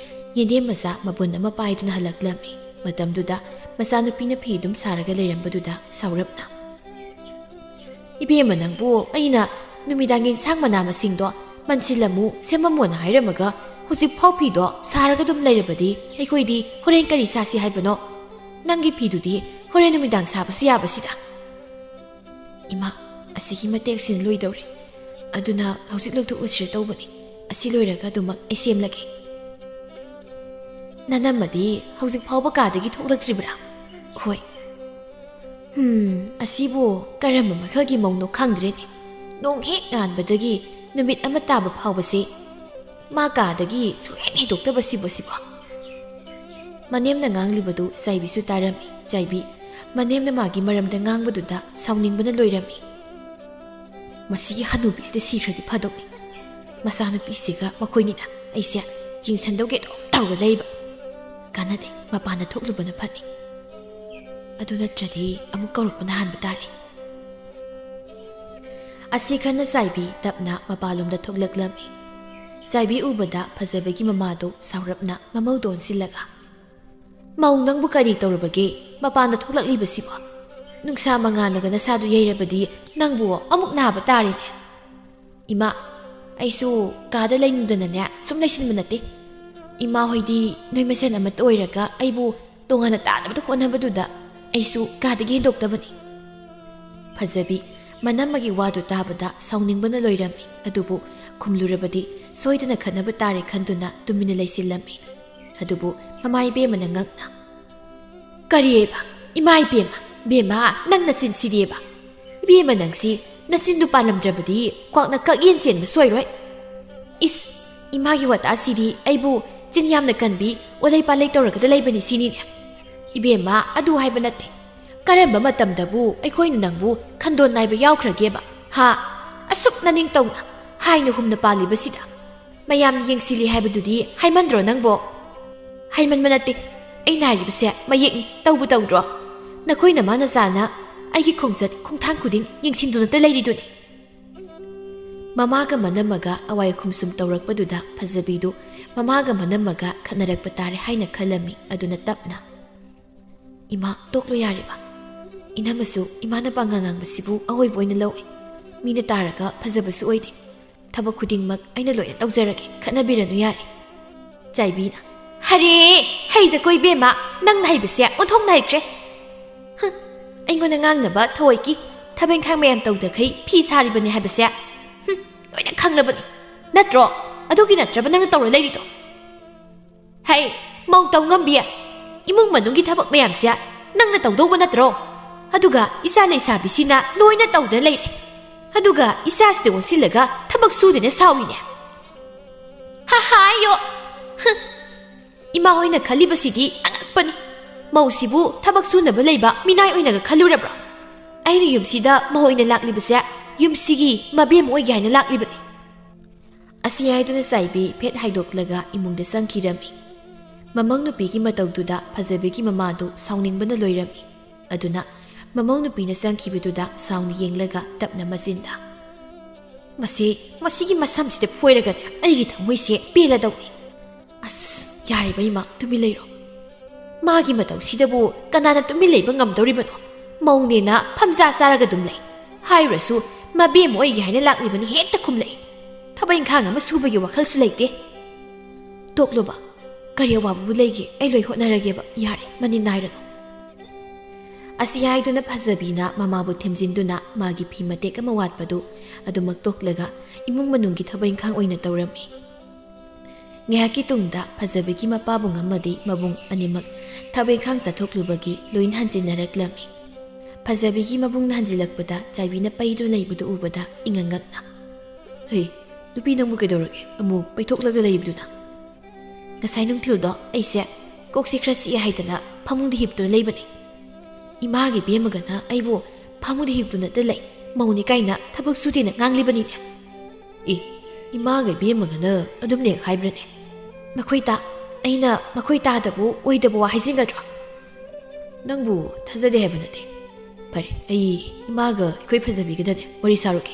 ꯌꯦꯟꯗꯦꯝ ꯃꯆꯥ ꯃꯄꯨꯟ ꯑꯃ ꯄꯥꯏꯗꯨꯅ ꯍꯜꯂꯛꯂꯝꯃꯤ꯫ ꯃꯇꯝꯗꯨꯗ ꯃꯆꯥꯅꯨꯄꯤꯅ ꯐꯤ ꯑꯗꯨꯝ ꯁꯥꯔꯒ ꯂꯩꯔꯝꯕꯗꯨꯗ ꯁꯥꯎꯔꯞꯅ, "ꯏꯕꯦꯝꯃ, ꯅꯪꯕꯨ ꯑꯩꯅ ꯅꯨꯃꯤꯗꯥꯡꯒꯤ ꯏꯟꯁꯥꯡ ꯃꯅꯥ ꯃꯁꯤꯡꯗꯣ ꯃꯟꯁꯤꯜꯂꯝꯃꯨ, ꯁꯦꯝꯃꯝꯃꯣꯅ ꯍꯥꯏꯔꯝꯃꯒ ꯍꯧꯖꯤꯛꯐꯥꯎ ꯐꯤꯗꯣ ꯁꯥꯔꯒ ꯑꯗꯨꯝ ꯂꯩꯔꯕꯗꯤ ꯑꯩꯈꯣꯏꯗꯤ ꯍꯣꯔꯦꯟ ꯀꯔꯤ ꯆꯥꯁꯤ ꯍꯥꯏꯕꯅꯣ? ꯅꯪꯒꯤ ꯐꯤꯗꯨꯗꯤ ꯍꯣꯔꯦꯟ ꯅꯨꯃꯤꯗꯥꯡ ꯁꯥꯕꯁꯨ ꯌꯥꯕꯁꯤꯗ꯫ ꯏꯃꯥ, ꯑꯁꯤꯒꯤ ꯃꯇꯦꯛꯁꯤꯅ ꯂꯣꯏꯗꯧꯔꯦ꯫ ꯑꯗꯨꯅ ꯍꯧꯖꯤꯛ ꯂꯧꯊꯣꯛꯂꯁꯤꯔ ꯇꯧꯕꯅꯤ꯫ ꯑꯁꯤ ꯂꯣꯏꯔꯒ ꯑꯗꯨꯃꯛ ꯑꯩ ꯁꯦꯝꯂꯒꯦ꯫ ꯅꯅꯝꯃꯗꯤ ꯍꯧꯖꯤꯛ ꯐꯥꯎꯕ ꯀꯥꯗꯒꯤ ꯊꯣꯛꯂꯛꯇ꯭ꯔꯤꯕ꯭ꯔꯥ? ꯍꯣꯏ꯫ ꯍꯝ, ꯑꯁꯤꯕꯨ ꯀꯔꯝꯕ ꯃꯈꯜꯒꯤ ꯃꯧꯅꯣ ꯈꯪꯗ꯭ꯔꯦꯅꯦ꯫ ꯅꯣꯡ ꯍꯦꯛ ꯉꯥꯟꯕꯗꯒꯤ ꯅꯨꯃꯤꯠ ꯑꯃ ꯇꯥꯕ ꯐꯥꯎꯕꯁꯦ ꯃꯥ ꯀꯥꯗꯒꯤ ꯁꯨꯛꯍꯦꯟ ꯍꯦꯟꯗꯣꯛꯇꯕꯁꯤꯕꯣ, ꯁꯤꯕꯣ꯫ ꯃꯅꯦꯝꯅ ꯉꯥꯡꯂꯤꯕꯗꯨ ꯆꯥꯏꯕꯤꯁꯨ ꯇꯥꯔꯝꯃꯤ꯫ ꯆꯥꯏꯕꯤ, ꯃꯅꯦꯝꯅ ꯃꯥꯒꯤ ꯃꯔꯝꯗ ꯉꯥꯡꯕꯗꯨꯗ ꯁꯥꯎꯅꯤꯡꯕꯅ ꯂꯣꯏꯔꯝꯃꯤ꯫ ꯃꯁꯤꯒꯤ ꯍꯅꯨꯕꯤꯁꯤꯗ ꯁꯤꯈ꯭ꯔꯗꯤ ꯐꯗꯧꯅꯤ꯫ ꯃꯆꯥꯅꯨꯄꯤꯁꯤꯒ ꯃꯈꯣꯏꯅꯤꯅ ꯑꯩꯁꯦ ꯌꯦꯡꯁꯟꯗꯧꯒꯦ ꯑꯗꯨꯝ ꯇꯧꯔꯒ ꯂꯩꯕ꯫ ꯀꯥꯟꯅꯗꯦ, ꯃꯄꯥꯟꯗ ꯊꯣꯛꯂꯨꯕꯅ ꯐꯅꯤ꯫ ꯑꯗꯨ ꯅꯠꯇ꯭ꯔꯗꯤ ꯑꯃꯨꯛ ꯀꯧꯔꯛꯄꯅ ꯍꯥꯟꯕ ꯇꯥꯔꯦ꯫ ꯑꯁꯤ ꯈꯟꯅ ꯆꯥꯏꯕꯤ ꯇꯞꯅ ꯃꯄꯥꯟꯂꯣꯝꯗ ꯊꯣꯛꯂꯛꯂꯝꯃꯤ꯫ ꯆꯥꯏꯕꯤ ꯎꯕꯗ ꯐꯖꯕꯒꯤ ꯃꯃꯥꯗꯨ ꯁꯥꯎꯔꯞꯅ ꯃꯃꯧꯗ ꯑꯣꯟꯁꯤꯜꯂꯒ, "ꯃꯧ, ꯅꯪꯕꯨ ꯀꯔꯤ ꯇꯧꯔꯕꯒꯦ? ꯃꯄꯥꯟꯗ ꯊꯣꯛꯂꯛꯂꯤꯕꯁꯤꯕꯣ? ꯅꯨꯡꯁꯥ ꯃꯉꯥꯜꯅꯒ ꯅꯁꯥꯗꯨ ꯌꯩꯔꯕꯗꯤ ꯅꯪꯕꯨ ꯑꯃꯨꯛ ꯅꯥꯕ ꯇꯥꯔꯦꯅꯦ꯫" "ꯏꯃꯥ, ꯑꯩꯁꯨ ꯀꯥꯗ ꯂꯩꯅꯤꯡꯗꯅꯅꯦ ꯁꯨꯝ ꯂꯩꯁꯤꯟꯕ ꯅꯠꯇꯦ꯫ ꯏꯃꯥ ꯍꯣꯏꯗꯤ ꯅꯣꯏ ꯃꯁꯦꯟ ꯑꯃꯠꯇ ꯑꯣꯏꯔꯒ ꯑꯩꯕꯨ ꯇꯣꯉꯥꯟꯅ ꯇꯥꯅꯕꯗ ꯍꯣꯠꯅꯕꯗꯨꯗ ꯑꯩꯁꯨ ꯀꯥꯗꯒꯤ ꯍꯦꯟꯗꯣꯛꯇꯕꯅꯤ꯫" ꯐꯖꯕꯤ ꯃꯅꯝꯃꯒꯤ ꯋꯥꯗꯨ ꯇꯥꯕꯗ ꯁꯥꯎꯅꯤꯡꯕꯅ ꯂꯣꯏꯔꯝꯃꯤ꯫ ꯑꯗꯨꯕꯨ ꯈꯨꯝꯂꯨꯔꯕꯗꯤ ꯁꯣꯏꯗꯅ ꯈꯠꯅꯕ ꯇꯥꯔꯦ ꯈꯟꯗꯨꯅ ꯇꯨꯃꯤꯟꯅ ꯂꯩꯁꯤꯜꯂꯝꯃꯤ꯫ ꯑꯗꯨꯕꯨ ꯃꯃꯥ ꯏꯕꯦꯝꯃꯅ ꯉꯛꯅ, "ꯀꯔꯤꯑꯕ? ꯏꯃꯥ ꯏꯕꯦꯝꯃ, ꯏꯕꯦꯝꯃ, ꯅꯪ ꯅꯆꯤꯟ ꯁꯤꯗꯤꯑꯕ? ꯏꯕꯦꯝꯃ, ꯅꯪꯁꯤ ꯅꯆꯤꯟꯗꯨ ꯄꯥꯜꯂꯝꯗ꯭ꯔꯕꯗꯤ ꯀ꯭ꯋꯥꯛꯅ ꯀꯛꯌꯦꯟ ꯆꯦꯟꯕ ꯁꯣꯏꯔꯣꯏ꯫ ꯏꯁ, ꯏꯃꯥꯒꯤ ꯋꯥꯇꯥꯁꯤꯗꯤ ꯑꯩꯕꯨ ꯆꯤꯟ ꯌꯥꯝꯅ ꯀꯟꯕꯤ, ꯑꯣꯂꯩ ꯄꯥꯂꯩ ꯇꯧꯔꯒꯗ ꯂꯩꯕꯅꯤ ꯁꯤꯅꯤꯅꯦ꯫ ꯏꯕꯦꯝꯃ, ꯑꯗꯨ ꯍꯥꯏꯕ ꯅꯠꯇꯦ꯫ ꯀꯔꯝꯕ ꯃꯇꯝꯗꯕꯨ ꯑꯩꯈꯣꯏꯅ ꯅꯪꯕꯨ ꯈꯟꯗꯣꯟ ꯅꯥꯏꯕ ꯌꯥꯎꯈ꯭ꯔꯒꯦꯕ? ꯍꯥ? ꯑꯁꯨꯛ ꯅꯅꯤꯡꯇꯧꯅ, ꯍꯥꯏꯅ ꯍꯨꯝꯅ ꯄꯥꯜꯂꯤꯕꯁꯤꯗ ꯃꯌꯥꯝꯅ ꯌꯦꯡꯁꯤꯜꯂꯤ ꯍꯥꯏꯕꯗꯨꯗꯤ ꯍꯥꯏꯃꯟꯗ꯭ꯔꯣ ꯅꯪꯕꯣ?" "ꯍꯥꯏꯃꯟꯕ ꯅꯠꯇꯦ꯫ ꯑꯩꯅ ꯍꯥꯏꯔꯤꯕꯁꯦ ꯃꯌꯦꯛꯅꯤ, ꯇꯧꯕꯨ ꯇꯧꯗ꯭ꯔꯣ? ꯅꯈꯣꯏ ꯅꯃꯥ ꯅꯆꯥꯅ ꯑꯩꯒꯤ ꯈꯣꯡꯆꯠ ꯈꯣꯡꯊꯥꯡ ꯈꯨꯗꯤꯡ ꯌꯦꯡꯁꯤꯟꯗꯨꯅꯇ ꯂꯩꯔꯤꯗꯨꯅꯤ꯫" ꯃꯃꯥꯒ ꯃꯅꯝꯃꯒ ꯑꯋꯥꯏ ꯈꯨꯝꯁꯨꯝ ꯇꯧꯔꯛꯄꯗꯨꯗ ꯐꯖꯕꯤꯗꯨ ꯃꯃꯥꯒ ꯃꯅꯝꯃꯒ ꯈꯠꯅꯔꯛꯄ ꯇꯥꯔꯦ ꯍꯥꯏꯅ ꯈꯜꯂꯝꯃꯤ꯫ ꯑꯗꯨꯅ ꯇꯞꯅ, "ꯏꯃꯥ, ꯇꯣꯛꯂꯣ ꯌꯥꯔꯦꯕ꯫ ꯏꯅꯝꯃꯁꯨ ꯏꯃꯥꯅ ꯄꯥꯉꯥꯡ ꯉꯥꯡꯕꯁꯤꯕꯨ ꯑꯑꯣꯏꯕ ꯑꯣꯏꯅ ꯂꯧꯏ꯫ ꯃꯤꯅ ꯇꯥꯔꯒ ꯐꯖꯕꯁꯨ ꯑꯣꯏꯗꯦ꯫ ꯊꯕꯛ ꯈꯨꯗꯤꯡꯃꯛ ꯑꯩꯅ ꯂꯣꯏꯅ ꯇꯧꯖꯔꯒꯦ, ꯈꯠꯅꯕꯤꯔꯅꯨ ꯌꯥꯔꯦ꯫ ꯆꯥꯏꯕꯤꯅ, "ꯍꯔꯦ, ꯍꯩꯗꯀꯣ ꯏꯕꯦꯝꯃ, ꯅꯪꯅ ꯍꯩꯕꯁꯦ ꯑꯣꯟꯊꯣꯛꯅ ꯍꯩꯈ꯭ꯔꯦ꯫ ꯍꯨꯝ, ꯑꯩꯉꯣꯟꯗ ꯉꯥꯡꯅꯕ ꯊꯑꯣꯏꯀꯤ ꯊꯕꯛ ꯏꯪꯈꯥꯡ ꯃꯌꯥꯝ ꯇꯧꯗꯈꯩ ꯐꯤ ꯁꯥꯔꯤꯕꯅꯤ ꯍꯥꯏꯕꯁꯦ, ꯍꯨꯝ, ꯂꯣꯏꯅ ꯈꯪꯂꯕꯅꯤ꯫ ꯅꯠꯇ꯭ꯔꯣ? ꯑꯗꯨꯒꯤ ꯅꯠꯇ꯭ꯔꯕ ꯅꯪꯅ ꯇꯧꯔ ꯂꯩꯔꯤꯗꯣ? ꯍꯩ, ꯃꯧ ꯇꯧ ꯉꯝꯕꯤ, ꯏꯃꯨꯡ ꯃꯅꯨꯡꯒꯤ ꯊꯕꯛ ꯃꯌꯥꯝꯁꯦ ꯅꯪꯅ ꯇꯧꯗꯧꯕ ꯅꯠꯇ꯭ꯔꯣ? ꯑꯗꯨꯒ ꯏꯆꯥ ꯂꯩꯁꯥꯕꯤꯁꯤꯅ ꯂꯣꯏꯅ ꯇꯧꯗꯅ ꯂꯩꯔꯦ꯫ ꯑꯗꯨꯒ ꯏꯆꯥꯁꯤꯗ ꯑꯣꯟꯁꯤꯜꯂꯒ ꯊꯕꯛ ꯁꯨꯗꯅ ꯁꯥꯎꯏꯅꯦ꯫ ꯍꯥ ꯍꯥ, ꯑꯌꯣ! ꯍꯨꯝ꯫ ꯏꯃꯥ ꯍꯣꯏꯅ ꯈꯜꯂꯤꯕꯁꯤꯗꯤ ꯑꯉꯛꯄꯅꯤ꯫ ꯃꯧꯁꯤꯕꯨ ꯊꯕꯛ ꯁꯨꯅꯕ ꯂꯩꯕ ꯃꯤꯅꯥꯏ ꯑꯣꯏꯅꯒ ꯈꯜꯂꯨꯔꯕ꯭ꯔꯣ? ꯑꯩꯅ ꯌꯨꯝꯁꯤꯗ ꯃꯧ ꯑꯣꯏꯅ ꯂꯥꯛꯂꯤꯕꯁꯦ ꯌꯨꯝꯁꯤꯒꯤ ꯃꯕꯦꯝ ꯑꯣꯏꯒꯦ ꯍꯥꯏꯅ ꯂꯥꯛꯂꯤꯕꯅꯤ꯫" ꯑꯁꯤ ꯍꯥꯏꯗꯨꯅ ꯆꯥꯏꯕꯤ ꯐꯦꯠ ꯍꯥꯏꯗꯣꯛꯂꯒ ꯏꯃꯨꯡꯗ ꯆꯪꯈꯤꯔꯝꯃꯤ꯫ ꯃꯃꯧ ꯅꯨꯄꯤꯒꯤ ꯃꯇꯧꯗꯨꯗ ꯐꯖꯕꯤꯒꯤ ꯃꯃꯥꯗꯨ ꯁꯥꯎꯅꯤꯡꯕꯅ ꯂꯣꯏꯔꯝꯃꯤ꯫ ꯑꯗꯨꯅ ꯃꯃꯧ ꯅꯨꯄꯤꯅ ꯆꯪꯈꯤꯕꯗꯨꯗ ꯁꯥꯎꯅ ꯌꯦꯡꯂꯒ ꯇꯞꯅ ꯃꯆꯤꯟꯗ, "ꯃꯁꯤ, ꯃꯁꯤꯒꯤ ꯃꯁꯝꯁꯤꯗ ꯐꯣꯏꯔꯒꯅꯦ ꯑꯩꯒꯤ ꯊꯃꯣꯏꯁꯦ ꯄꯦꯜꯂꯗꯧꯅꯤ꯫ ꯑꯁ, ꯌꯥꯔꯦꯕ ꯏꯃꯥ, ꯇꯨꯃꯤꯟ ꯂꯩꯔꯣ꯫ ꯃꯥꯒꯤ ꯃꯇꯧꯁꯤꯗꯕꯨ ꯀꯅꯥꯅ ꯇꯨꯃꯤꯟ ꯂꯩꯕ ꯉꯝꯗꯧꯔꯤꯕꯅꯣ? ꯃꯧꯅꯦꯅ ꯐꯝꯖꯥ ꯆꯥꯔꯒ ꯑꯗꯨꯝ ꯂꯩ꯫ ꯍꯥꯏꯔꯨꯔꯁꯨ ꯃꯕꯦꯝ ꯑꯣꯏꯒꯦ ꯍꯥꯏꯅ ꯂꯥꯛꯂꯤꯕꯅꯤ ꯍꯦꯛꯇ ꯈꯨꯝꯂꯛꯏ꯫ ꯊꯕꯛ ꯏꯪꯈꯥꯡ ꯑꯃ ꯁꯨꯕꯒꯤ ꯋꯥꯈꯜꯁꯨ ꯂꯩꯇꯦ꯫ ꯇꯣꯛꯂꯣꯕ, ꯀꯔꯤ ꯑꯋꯥꯕꯕꯨ ꯂꯩꯒꯦ? ꯑꯩ ꯂꯣꯏ ꯍꯣꯠꯅꯔꯒꯦꯕ꯫ ꯌꯥꯔꯦ, ꯃꯅꯤꯟ ꯅꯥꯏꯔꯅꯨ꯫" ꯑꯁꯤ ꯍꯥꯏꯗꯨꯅ ꯐꯖꯕꯤꯅ ꯃꯃꯥꯕꯨ ꯊꯦꯝꯖꯤꯟꯗꯨꯅ ꯃꯥꯒꯤ ꯐꯤ ꯃꯇꯦꯛ ꯑꯃ ꯋꯥꯠꯄꯗꯨ ꯑꯗꯨꯃꯛ ꯇꯣꯛꯂꯒ ꯏꯃꯨꯡ ꯃꯅꯨꯡꯒꯤ ꯊꯕꯛ ꯏꯪꯈꯥꯡ ꯑꯣꯏꯅ ꯇꯧꯔꯝꯃꯤ꯫ ꯉꯥꯏꯍꯥꯛꯀꯤ ꯇꯨꯡꯗ ꯐꯖꯕꯤꯒꯤ ꯃꯄꯥꯕꯨꯡ ꯑꯃꯗꯤ ꯃꯕꯨꯡ ꯑꯅꯤꯃꯛ ꯊꯕꯛ ꯏꯪꯈꯥꯡ ꯆꯠꯊꯣꯛꯂꯨꯕꯒꯤ ꯂꯣꯏꯅ ꯍꯟꯖꯤꯟꯅꯔꯛꯂꯝꯃꯤ꯫ ꯐꯖꯕꯤꯒꯤ ꯃꯕꯨꯡꯅ ꯍꯟꯖꯤꯜꯂꯛꯄꯗ ꯆꯥꯏꯕꯤꯅ ꯄꯩꯗꯨꯅ ꯂꯩꯕꯗꯨ ꯎꯕꯗ ꯏꯉꯛ ꯉꯛꯅ, "ꯍꯩ, ꯅꯨꯄꯤ, ꯅꯪꯕꯨ ꯀꯩꯗꯧꯔꯒꯦ? ꯑꯃꯨꯛ ꯄꯩꯊꯣꯛꯂꯒ ꯂꯩꯕꯗꯨꯅ?" "ꯉꯁꯥꯏ ꯅꯨꯡꯊꯤꯜꯗꯣ ꯑꯩꯁꯦ ꯀꯣꯛꯁꯤ ꯈꯔ ꯆꯤꯛꯑꯦ ꯍꯥꯏꯗꯅ ꯐꯃꯨꯡꯗ ꯍꯤꯞꯇꯨꯅ ꯂꯩꯕꯅꯤ꯫ ꯏꯃꯥꯒ ꯏꯕꯦꯝꯃꯒꯅ ꯑꯩꯕꯨ ꯐꯃꯨꯡꯗ ꯍꯤꯞꯇꯨꯅꯇ ꯂꯩ, ꯃꯧꯅꯤ ꯀꯥꯏꯅ ꯊꯕꯛ ꯁꯨꯗꯦꯅ ꯉꯥꯡꯂꯤꯕꯅꯤꯅꯦ꯫" "ꯑꯦ, ꯏꯃꯥꯒ ꯏꯕꯦꯝꯃꯒꯅ ꯑꯗꯨꯝꯅꯦ ꯍꯥꯏꯕ꯭ꯔꯅꯦ? ꯃꯈꯣꯏ ꯇꯥ-, ꯑꯩꯅ ꯃꯈꯣꯏ ꯇꯥꯗꯕ ꯑꯣꯏꯗꯕ ꯋꯥ ꯍꯥꯏꯖꯤꯟꯒꯗ꯭ꯔꯣ? ꯅꯪꯕꯨ ꯊꯥꯖꯗꯦ ꯍꯥꯏꯕ ꯅꯠꯇꯦ꯫ ꯐꯔꯦ, ꯑꯩ ꯏꯃꯥꯒ ꯑꯩꯈꯣꯏ ꯐꯖꯕꯤꯒꯗꯅꯦ ꯋꯥꯔꯤ ꯁꯥꯔꯨꯒꯦ꯫"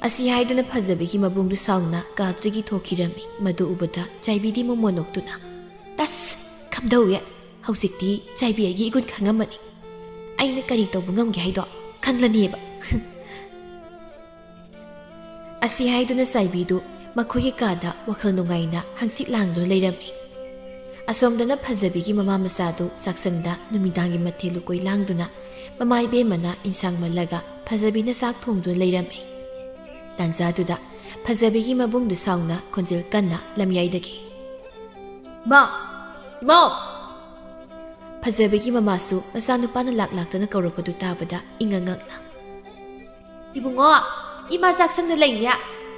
ꯑꯁꯤ ꯍꯥꯏꯗꯨꯅ ꯐꯖꯕꯤꯒꯤ ꯃꯕꯨꯡꯗꯨ ꯁꯥꯎꯅ ꯀꯥꯗꯨꯗꯒꯤ ꯊꯣꯛꯈꯤꯔꯝꯃꯤ꯫ ꯃꯗꯨ ꯎꯕꯗ ꯆꯥꯏꯕꯤꯗꯤ ꯃꯣꯃꯣꯟ ꯅꯣꯛꯇꯨꯅ, "ꯇꯁ! ꯀꯝꯗꯧꯋꯦ? ꯍꯧꯖꯤꯛꯇꯤ ꯆꯥꯏꯕꯤ ꯑꯩꯒꯤ ꯏꯒꯨꯟ ꯈꯪꯉꯝꯃꯅꯤ꯫ ꯑꯩꯅ ꯀꯔꯤ ꯇꯧꯕ ꯉꯝꯒꯦ ꯍꯥꯏꯗꯣ ꯈꯪꯂꯅꯤꯕ꯫" ꯑꯁꯤ ꯍꯥꯏꯗꯨꯅ ꯆꯥꯏꯕꯤꯗꯨ ꯃꯈꯣꯏꯒꯤ ꯀꯥꯗ ꯋꯥꯈꯜ ꯅꯨꯡꯉꯥꯏꯅ ꯍꯪꯆꯤꯠ ꯂꯥꯡꯗꯨꯅ ꯂꯩꯔꯝꯃꯤ꯫ ꯑꯁꯣꯝꯗꯅ ꯐꯖꯕꯤꯒꯤ ꯃꯃꯥ ꯃꯆꯥꯗꯨ ꯆꯥꯛꯁꯪꯗ ꯅꯨꯃꯤꯗꯥꯡꯒꯤ ꯃꯊꯦꯜ ꯂꯨꯀꯣꯏ ꯂꯥꯡꯗꯨꯅ ꯃꯃꯥ ꯏꯕꯦꯝꯃꯅ ꯏꯟꯁꯥꯡ ꯃꯜꯂꯒ ꯐꯖꯕꯤꯅ ꯆꯥꯛ ꯊꯣꯡꯗꯨꯅ ꯂꯩꯔꯝꯃꯤ꯫ ꯇꯥꯟꯖꯥꯗꯨꯗ ꯐꯖꯕꯤꯒꯤ ꯃꯕꯨꯡꯗꯨ ꯁꯥꯎꯅ ꯈꯣꯟꯖꯦꯜ ꯀꯟꯅ ꯂꯝꯌꯥꯏꯗꯒꯤ, "ꯏꯃꯥ! ꯏꯃꯥ!" ꯐꯖꯕꯤꯒꯤ ꯃꯃꯥꯁꯨ ꯃꯆꯥꯅꯨꯄꯥꯅ ꯂꯥꯛ ꯂꯥꯛꯇꯅ ꯀꯧꯔꯛꯄꯗꯨ ꯇꯥꯕꯗ ꯏꯉꯛ ꯉꯛꯅ, "ꯏꯕꯨꯡꯉꯣ, ꯏꯃꯥ ꯆꯥꯛꯁꯪꯗ ꯂꯩꯅꯦ꯫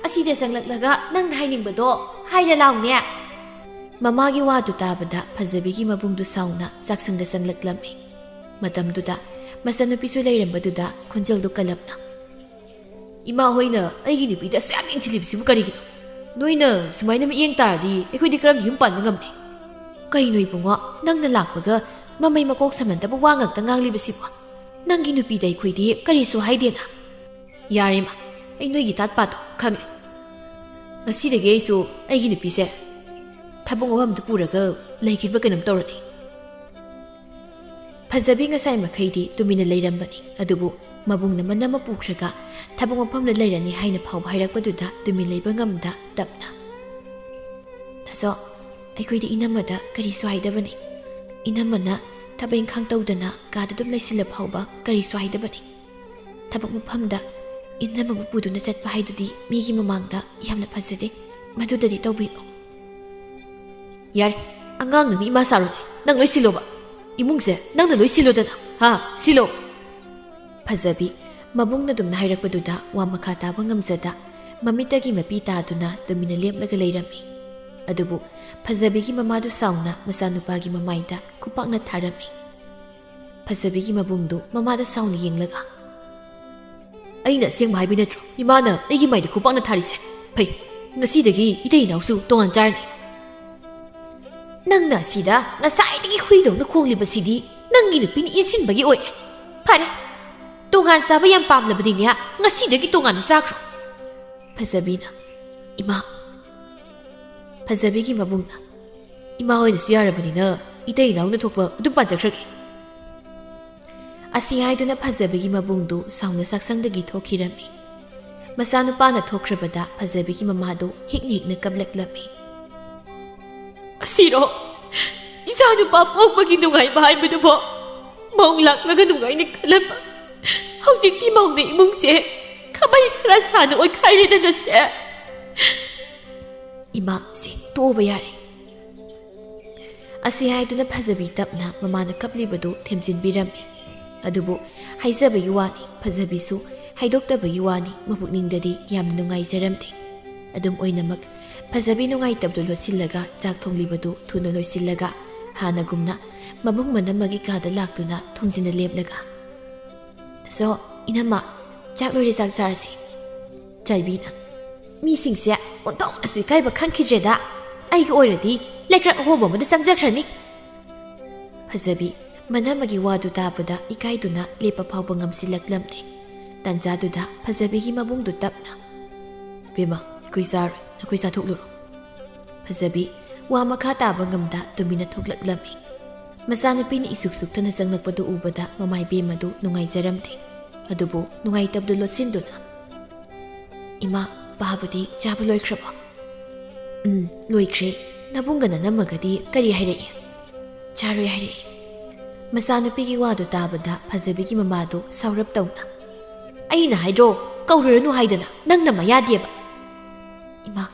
ꯑꯁꯤꯗ ꯆꯪꯂꯛꯂꯒ ꯅꯪꯅ ꯍꯥꯏꯅꯤꯡꯕꯗꯣ ꯍꯥꯏꯔ ꯂꯥꯎꯅꯦ꯫" ꯃꯃꯥꯒꯤ ꯋꯥꯗꯨ ꯇꯥꯕꯗ ꯐꯖꯕꯤꯒꯤ ꯃꯕꯨꯡꯗꯨ ꯁꯥꯎꯅ ꯆꯥꯛꯁꯪꯗ ꯆꯪꯂꯛꯂꯝꯃꯤ꯫ ꯃꯇꯝꯗꯨꯗ ꯃꯆꯟꯅꯨꯄꯤꯁꯨ ꯂꯩꯔꯝꯕꯗꯨꯗ ꯈꯣꯟꯖꯦꯜꯗꯨ ꯀꯜꯂꯞꯅ, "ꯏꯃꯥ ꯍꯣꯏꯅ ꯑꯩꯒꯤ ꯅꯨꯄꯤꯗ ꯑꯁꯨꯛ ꯌꯥꯝ ꯌꯦꯡꯁꯤꯜꯂꯤꯕꯁꯤꯕꯨ ꯀꯔꯤꯒꯤꯅꯣ? ꯅꯣꯏꯅ ꯁꯨꯃꯥꯏꯅ ꯃꯤꯠꯌꯦꯡ ꯇꯥꯔꯗꯤ ꯑꯩꯈꯣꯏꯗꯤ ꯀꯔꯝ ꯌꯨꯝ ꯄꯥꯟꯕ ꯉꯝꯅꯤ?" "ꯀꯩꯅꯣ ꯏꯕꯨꯡꯉꯣ, ꯅꯪꯅ ꯂꯥꯛꯄꯒ ꯃꯃꯩ ꯃꯀꯣꯛ ꯁꯝꯅꯗꯕ ꯋꯥ ꯉꯥꯛꯇ ꯉꯥꯡꯂꯤꯕꯁꯤꯕꯣ? ꯅꯪꯒꯤ ꯅꯨꯄꯤꯗ ꯑꯩꯈꯣꯏꯗꯤ ꯀꯔꯤꯁꯨ ꯍꯥꯏꯗꯦꯅ?" "ꯌꯥꯔꯦ ꯏꯃꯥ, ꯑꯩ ꯅꯣꯏꯒꯤ ꯇꯥꯠ ꯄꯥꯠꯇꯣ ꯈꯪꯉꯦ꯫ ꯉꯁꯤꯗꯒꯤ ꯑꯩꯁꯨ ꯑꯩꯒꯤ ꯅꯨꯄꯤꯁꯦ ꯊꯕꯛ ꯃꯐꯝꯗ ꯄꯨꯔꯒ ꯂꯩꯈꯤꯕ ꯀꯩꯅꯣꯝ ꯇꯧꯔꯅꯤ꯫" ꯐꯖꯕꯤ ꯉꯁꯥꯏ ꯃꯈꯩꯗꯤ ꯇꯨꯃꯤꯟꯅ ꯂꯩꯔꯝꯕꯅꯤ, ꯑꯗꯨꯕꯨ ꯃꯕꯨꯡꯅ ꯃꯅꯝ ꯑꯃ ꯄꯨꯈ꯭ꯔꯒ ꯊꯕꯛ ꯃꯐꯝꯗ ꯂꯩꯔꯅꯤ ꯍꯥꯏꯅ ꯐꯥꯎꯕ ꯍꯥꯏꯔꯛꯄꯗꯨꯗ ꯇꯨꯃꯤꯟ ꯂꯩꯕ ꯉꯝꯗ ꯇꯞꯅ, "ꯇꯥꯆꯧ, ꯑꯩꯈꯣꯏꯗꯤ ꯏꯅꯝꯃꯗ ꯀꯔꯤꯁꯨ ꯍꯥꯏꯗꯕꯅꯤ꯫ ꯏꯅꯝꯃꯅ ꯊꯕꯛ ꯏꯪꯈꯥꯡ ꯇꯧꯗꯅ ꯀꯥꯗ ꯑꯗꯨꯝ ꯂꯩꯁꯤꯜꯂ ꯐꯥꯎꯕ ꯀꯔꯤꯁꯨ ꯍꯥꯏꯗꯕꯅꯤ꯫ ꯊꯕꯛ ꯃꯐꯝꯗ ꯏꯅꯝꯃꯕꯨ ꯄꯨꯗꯨꯅ ꯆꯠꯄ ꯍꯥꯏꯗꯨꯗꯤ ꯃꯤꯒꯤ ꯃꯃꯥꯡꯗ ꯌꯥꯝꯅ ꯐꯖꯗꯦ꯫ ꯃꯗꯨꯗꯗꯤ ꯇꯧꯕꯤꯅꯨ꯫" "ꯌꯥꯔꯦ, ꯑꯉꯥꯡ ꯅꯪꯅ ꯏꯃꯥ ꯁꯥꯔꯨꯅꯦ꯫ ꯅꯪ ꯂꯣꯏ ꯁꯤꯜꯂꯣꯕ꯫ ꯏꯃꯨꯡꯁꯦ ꯅꯪꯅ ꯂꯣꯏ ꯁꯤꯜꯂꯣꯗꯅ꯫ ꯍꯥ, ꯁꯤꯜꯂꯣ꯫" ꯐꯖꯕꯤ ꯃꯕꯨꯡꯅ ꯑꯗꯨꯝꯅ ꯍꯥꯏꯔꯛꯄꯗꯨꯗ ꯋꯥ ꯃꯈꯥ ꯇꯥꯕ ꯉꯝꯖꯗ ꯃꯃꯤꯠꯇꯒꯤ ꯃꯄꯤ ꯇꯥꯗꯨꯅ ꯇꯨꯃꯤꯟꯅ ꯂꯦꯞꯂꯒ ꯂꯩꯔꯝꯃꯤ꯫ ꯑꯗꯨꯕꯨ ꯐꯖꯕꯤꯒꯤ ꯃꯃꯥꯗꯨ ꯁꯥꯎꯅ ꯃꯆꯥꯅꯨꯄꯥꯒꯤ ꯃꯃꯥꯏꯗ ꯈꯨꯄꯥꯛꯅ ꯊꯥꯔꯝꯃꯤ꯫ ꯐꯖꯕꯤꯒꯤ ꯃꯕꯨꯡꯗꯨ ꯃꯃꯥꯗ ꯁꯥꯎꯅ ꯌꯦꯡꯂꯒ, "ꯑꯩꯅ ꯑꯁꯦꯡꯕ ꯍꯥꯏꯕ ꯅꯠꯇ꯭ꯔꯣ ꯏꯃꯥꯅ ꯑꯩꯒꯤ ꯃꯥꯏꯗ ꯈꯨꯄꯥꯛꯅ ꯊꯥꯔꯤꯁꯦ? ꯐꯩ, ꯉꯁꯤꯗꯒꯤ ꯏꯇꯩ ꯏꯅꯥꯎꯁꯨ ꯇꯣꯉꯥꯟ ꯆꯥꯔꯅꯤ꯫" "ꯅꯪꯅ ꯁꯤꯗ ꯉꯁꯥꯏꯗꯒꯤ ꯍꯨꯏꯗꯧꯅ ꯈꯣꯡꯂꯤꯕꯁꯤꯗꯤ ꯅꯪꯒꯤ ꯅꯨꯄꯤꯅ ꯏꯟꯁꯤꯟꯕꯒꯤ ꯑꯣꯏꯔꯦ꯫ ꯐꯔꯦ, ꯇꯣꯉꯥꯟ ꯆꯥꯕ ꯌꯥꯝ ꯄꯥꯝꯂꯕꯅꯤꯅꯦ, ꯉꯁꯤꯗꯒꯤ ꯇꯣꯉꯥꯟꯅ ꯆꯥꯈ꯭ꯔꯣ꯫" ꯐꯖꯕꯤꯅ, "ꯏꯃꯥ꯫" ꯐꯖꯕꯤꯒꯤ ꯃꯕꯨꯡꯅ, "ꯏꯃꯥ ꯍꯣꯏꯅꯁꯨ ꯌꯥꯔꯕꯅꯤꯅ ꯏꯇꯩ ꯏꯅꯥꯎꯅ ꯊꯣꯛꯄ ꯑꯗꯨꯝ ꯄꯥꯖꯈ꯭ꯔꯒꯦ꯫" ꯑꯁꯤ ꯍꯥꯏꯗꯨꯅ ꯐꯖꯕꯤꯒꯤ ꯃꯕꯨꯡꯗꯨ ꯁꯥꯎꯅ ꯆꯥꯛꯁꯪꯗꯒꯤ ꯊꯣꯛꯈꯤꯔꯝꯃꯤ꯫ ꯃꯆꯥꯅꯨꯄꯥꯅ ꯊꯣꯛꯈ꯭ꯔꯕꯗ ꯐꯖꯕꯤꯒꯤ ꯃꯃꯥꯗꯨ ꯍꯤꯛꯅ ꯍꯤꯛꯅ ꯀꯞꯂꯛꯂꯝꯃꯤ꯫ "ꯑꯁꯤꯔꯣ? ꯏꯆꯥꯅꯨꯄꯥ ꯄꯣꯛꯄꯒꯤ ꯅꯨꯡꯉꯥꯏꯕ ꯍꯥꯏꯕꯗꯨꯕꯣ? ꯃꯧ ꯂꯥꯛꯂꯒ ꯅꯨꯡꯉꯥꯏꯅ ꯈꯜꯂꯝꯕ꯫ ꯍꯧꯖꯤꯛꯇꯤ ꯃꯧꯅ ꯏꯃꯨꯡꯁꯦ ꯈꯥꯕꯩ ꯈꯔ ꯁꯥꯅ ꯑꯣꯏꯈꯥꯏꯔꯦꯗꯅ ꯁꯦ꯫ ꯏꯃꯥ, ꯁꯤ ꯇꯣꯛꯑꯕ ꯌꯥꯔꯦ꯫" ꯑꯁꯤ ꯍꯥꯏꯗꯨꯅ ꯐꯖꯕꯤ ꯇꯞꯅ ꯃꯃꯥꯅ ꯀꯞꯂꯤꯕꯗꯨ ꯊꯦꯝꯖꯤꯟꯕꯤꯔꯝꯃꯤ꯫ ꯑꯗꯨꯕꯨ ꯍꯥꯏꯖꯕꯒꯤ ꯋꯥꯅꯤ, ꯐꯖꯕꯤꯁꯨ ꯍꯥꯏꯗꯣꯛꯇꯕꯒꯤ ꯋꯥꯅꯤ, ꯃꯄꯨꯛꯅꯤꯡꯗꯗꯤ ꯌꯥꯝꯅ ꯅꯨꯡꯉꯥꯏꯖꯔꯝꯗꯦ꯫ ꯑꯗꯨꯝ ꯑꯣꯏꯅꯃꯛ, ꯐꯖꯕꯤ ꯅꯨꯡꯉꯥꯏꯇꯕꯗꯨ ꯂꯣꯠꯁꯤꯜꯂꯒ ꯆꯥꯛ ꯊꯣꯡꯂꯤꯕꯗꯨ ꯊꯨꯅ ꯂꯣꯏꯁꯤꯜꯂꯒ, ꯍꯥꯟꯅꯒꯨꯝꯅ ꯃꯕꯨꯡ ꯃꯅꯝꯃꯒꯤ ꯀꯥꯗ ꯂꯥꯛꯇꯨꯅ ꯊꯣꯡꯖꯤꯟꯅ ꯂꯦꯞꯂꯒ, "ꯁꯣ, ꯏꯅꯝꯃ, ꯆꯥꯛ ꯂꯣꯏꯔꯦ, ꯆꯥꯛ ꯆꯥꯔꯁꯤ꯫" ꯆꯥꯏꯕꯤꯅ, "ꯃꯤꯁꯤꯡꯁꯦ ꯑꯣꯟꯊꯣꯛꯅꯁꯨ ꯏꯀꯥꯏꯕ ꯈꯪꯈꯤꯗ꯭ꯔꯦꯗ꯫ ꯑꯩꯒꯤ ꯑꯣꯏꯔꯗꯤ ꯂꯩꯀ꯭ꯔꯛ ꯑꯍꯣꯕ ꯑꯃꯗ ꯆꯪꯖꯈ꯭ꯔꯅꯤ꯫" ꯐꯖꯕꯤ ꯃꯅꯝꯃꯒꯤ ꯋꯥꯗꯨ ꯇꯥꯕꯗ ꯏꯀꯥꯏꯗꯨꯅ ꯂꯦꯞꯄ ꯐꯥꯎꯕ ꯉꯝꯁꯤꯜꯂꯛꯂꯝꯗꯦ꯫ ꯇꯥꯟꯖꯥꯗꯨꯗ ꯐꯖꯕꯤꯒꯤ ꯃꯕꯨꯡꯗꯨ ꯇꯞꯅ, "ꯕꯦꯝꯃ, ꯑꯩꯈꯣꯏ ꯆꯥꯔꯣꯏ, ꯅꯈꯣꯏ ꯆꯥꯊꯣꯛꯂꯨꯔꯣ꯫" ꯐꯖꯕꯤ ꯋꯥ ꯃꯈꯥ ꯇꯥꯕ ꯉꯝꯗ ꯇꯨꯃꯤꯟꯅ ꯊꯣꯛꯂꯛꯂꯝꯃꯤ꯫ ꯃꯆꯥꯅꯨꯄꯤꯅ ꯏꯁꯨꯛ ꯁꯨꯛꯇꯅ ꯆꯪꯂꯛꯄꯗꯨ ꯎꯕꯗ ꯃꯃꯥ ꯏꯕꯦꯝꯃꯗꯨ ꯅꯨꯡꯉꯥꯏꯖꯔꯝꯗꯦ꯫ ꯑꯗꯨꯕꯨ ꯅꯨꯡꯉꯥꯏꯇꯕꯗꯨ ꯂꯣꯠꯁꯤꯟꯗꯨꯅ, "ꯏꯃꯥ, ꯄꯥꯕꯗꯤ ꯆꯥꯕ ꯂꯣꯏꯈ꯭ꯔꯕꯣ?" "ꯎꯝ, ꯂꯣꯏꯈ꯭ꯔꯦ꯫ ꯅꯕꯨꯡꯒ ꯅꯅꯝꯃꯒꯗꯤ ꯀꯔꯤ ꯍꯥꯏꯔꯛꯏ?" "ꯆꯥꯔꯣꯏ ꯍꯥꯏꯔꯛꯏ꯫" ꯃꯆꯥꯅꯨꯄꯤꯒꯤ ꯋꯥꯗꯨ ꯇꯥꯕꯗ ꯐꯖꯕꯤꯒꯤ ꯃꯃꯥꯗꯨ ꯁꯥꯎꯔꯞ ꯇꯧꯅ, "ꯑꯩꯅ ꯍꯥꯏꯗ꯭ꯔꯣ, ꯀꯧꯔꯨꯔꯅꯨ ꯍꯥꯏꯗꯅ, ꯅꯪꯅ ꯃꯌꯥꯗꯦꯕ꯫" "ꯏꯃꯥ,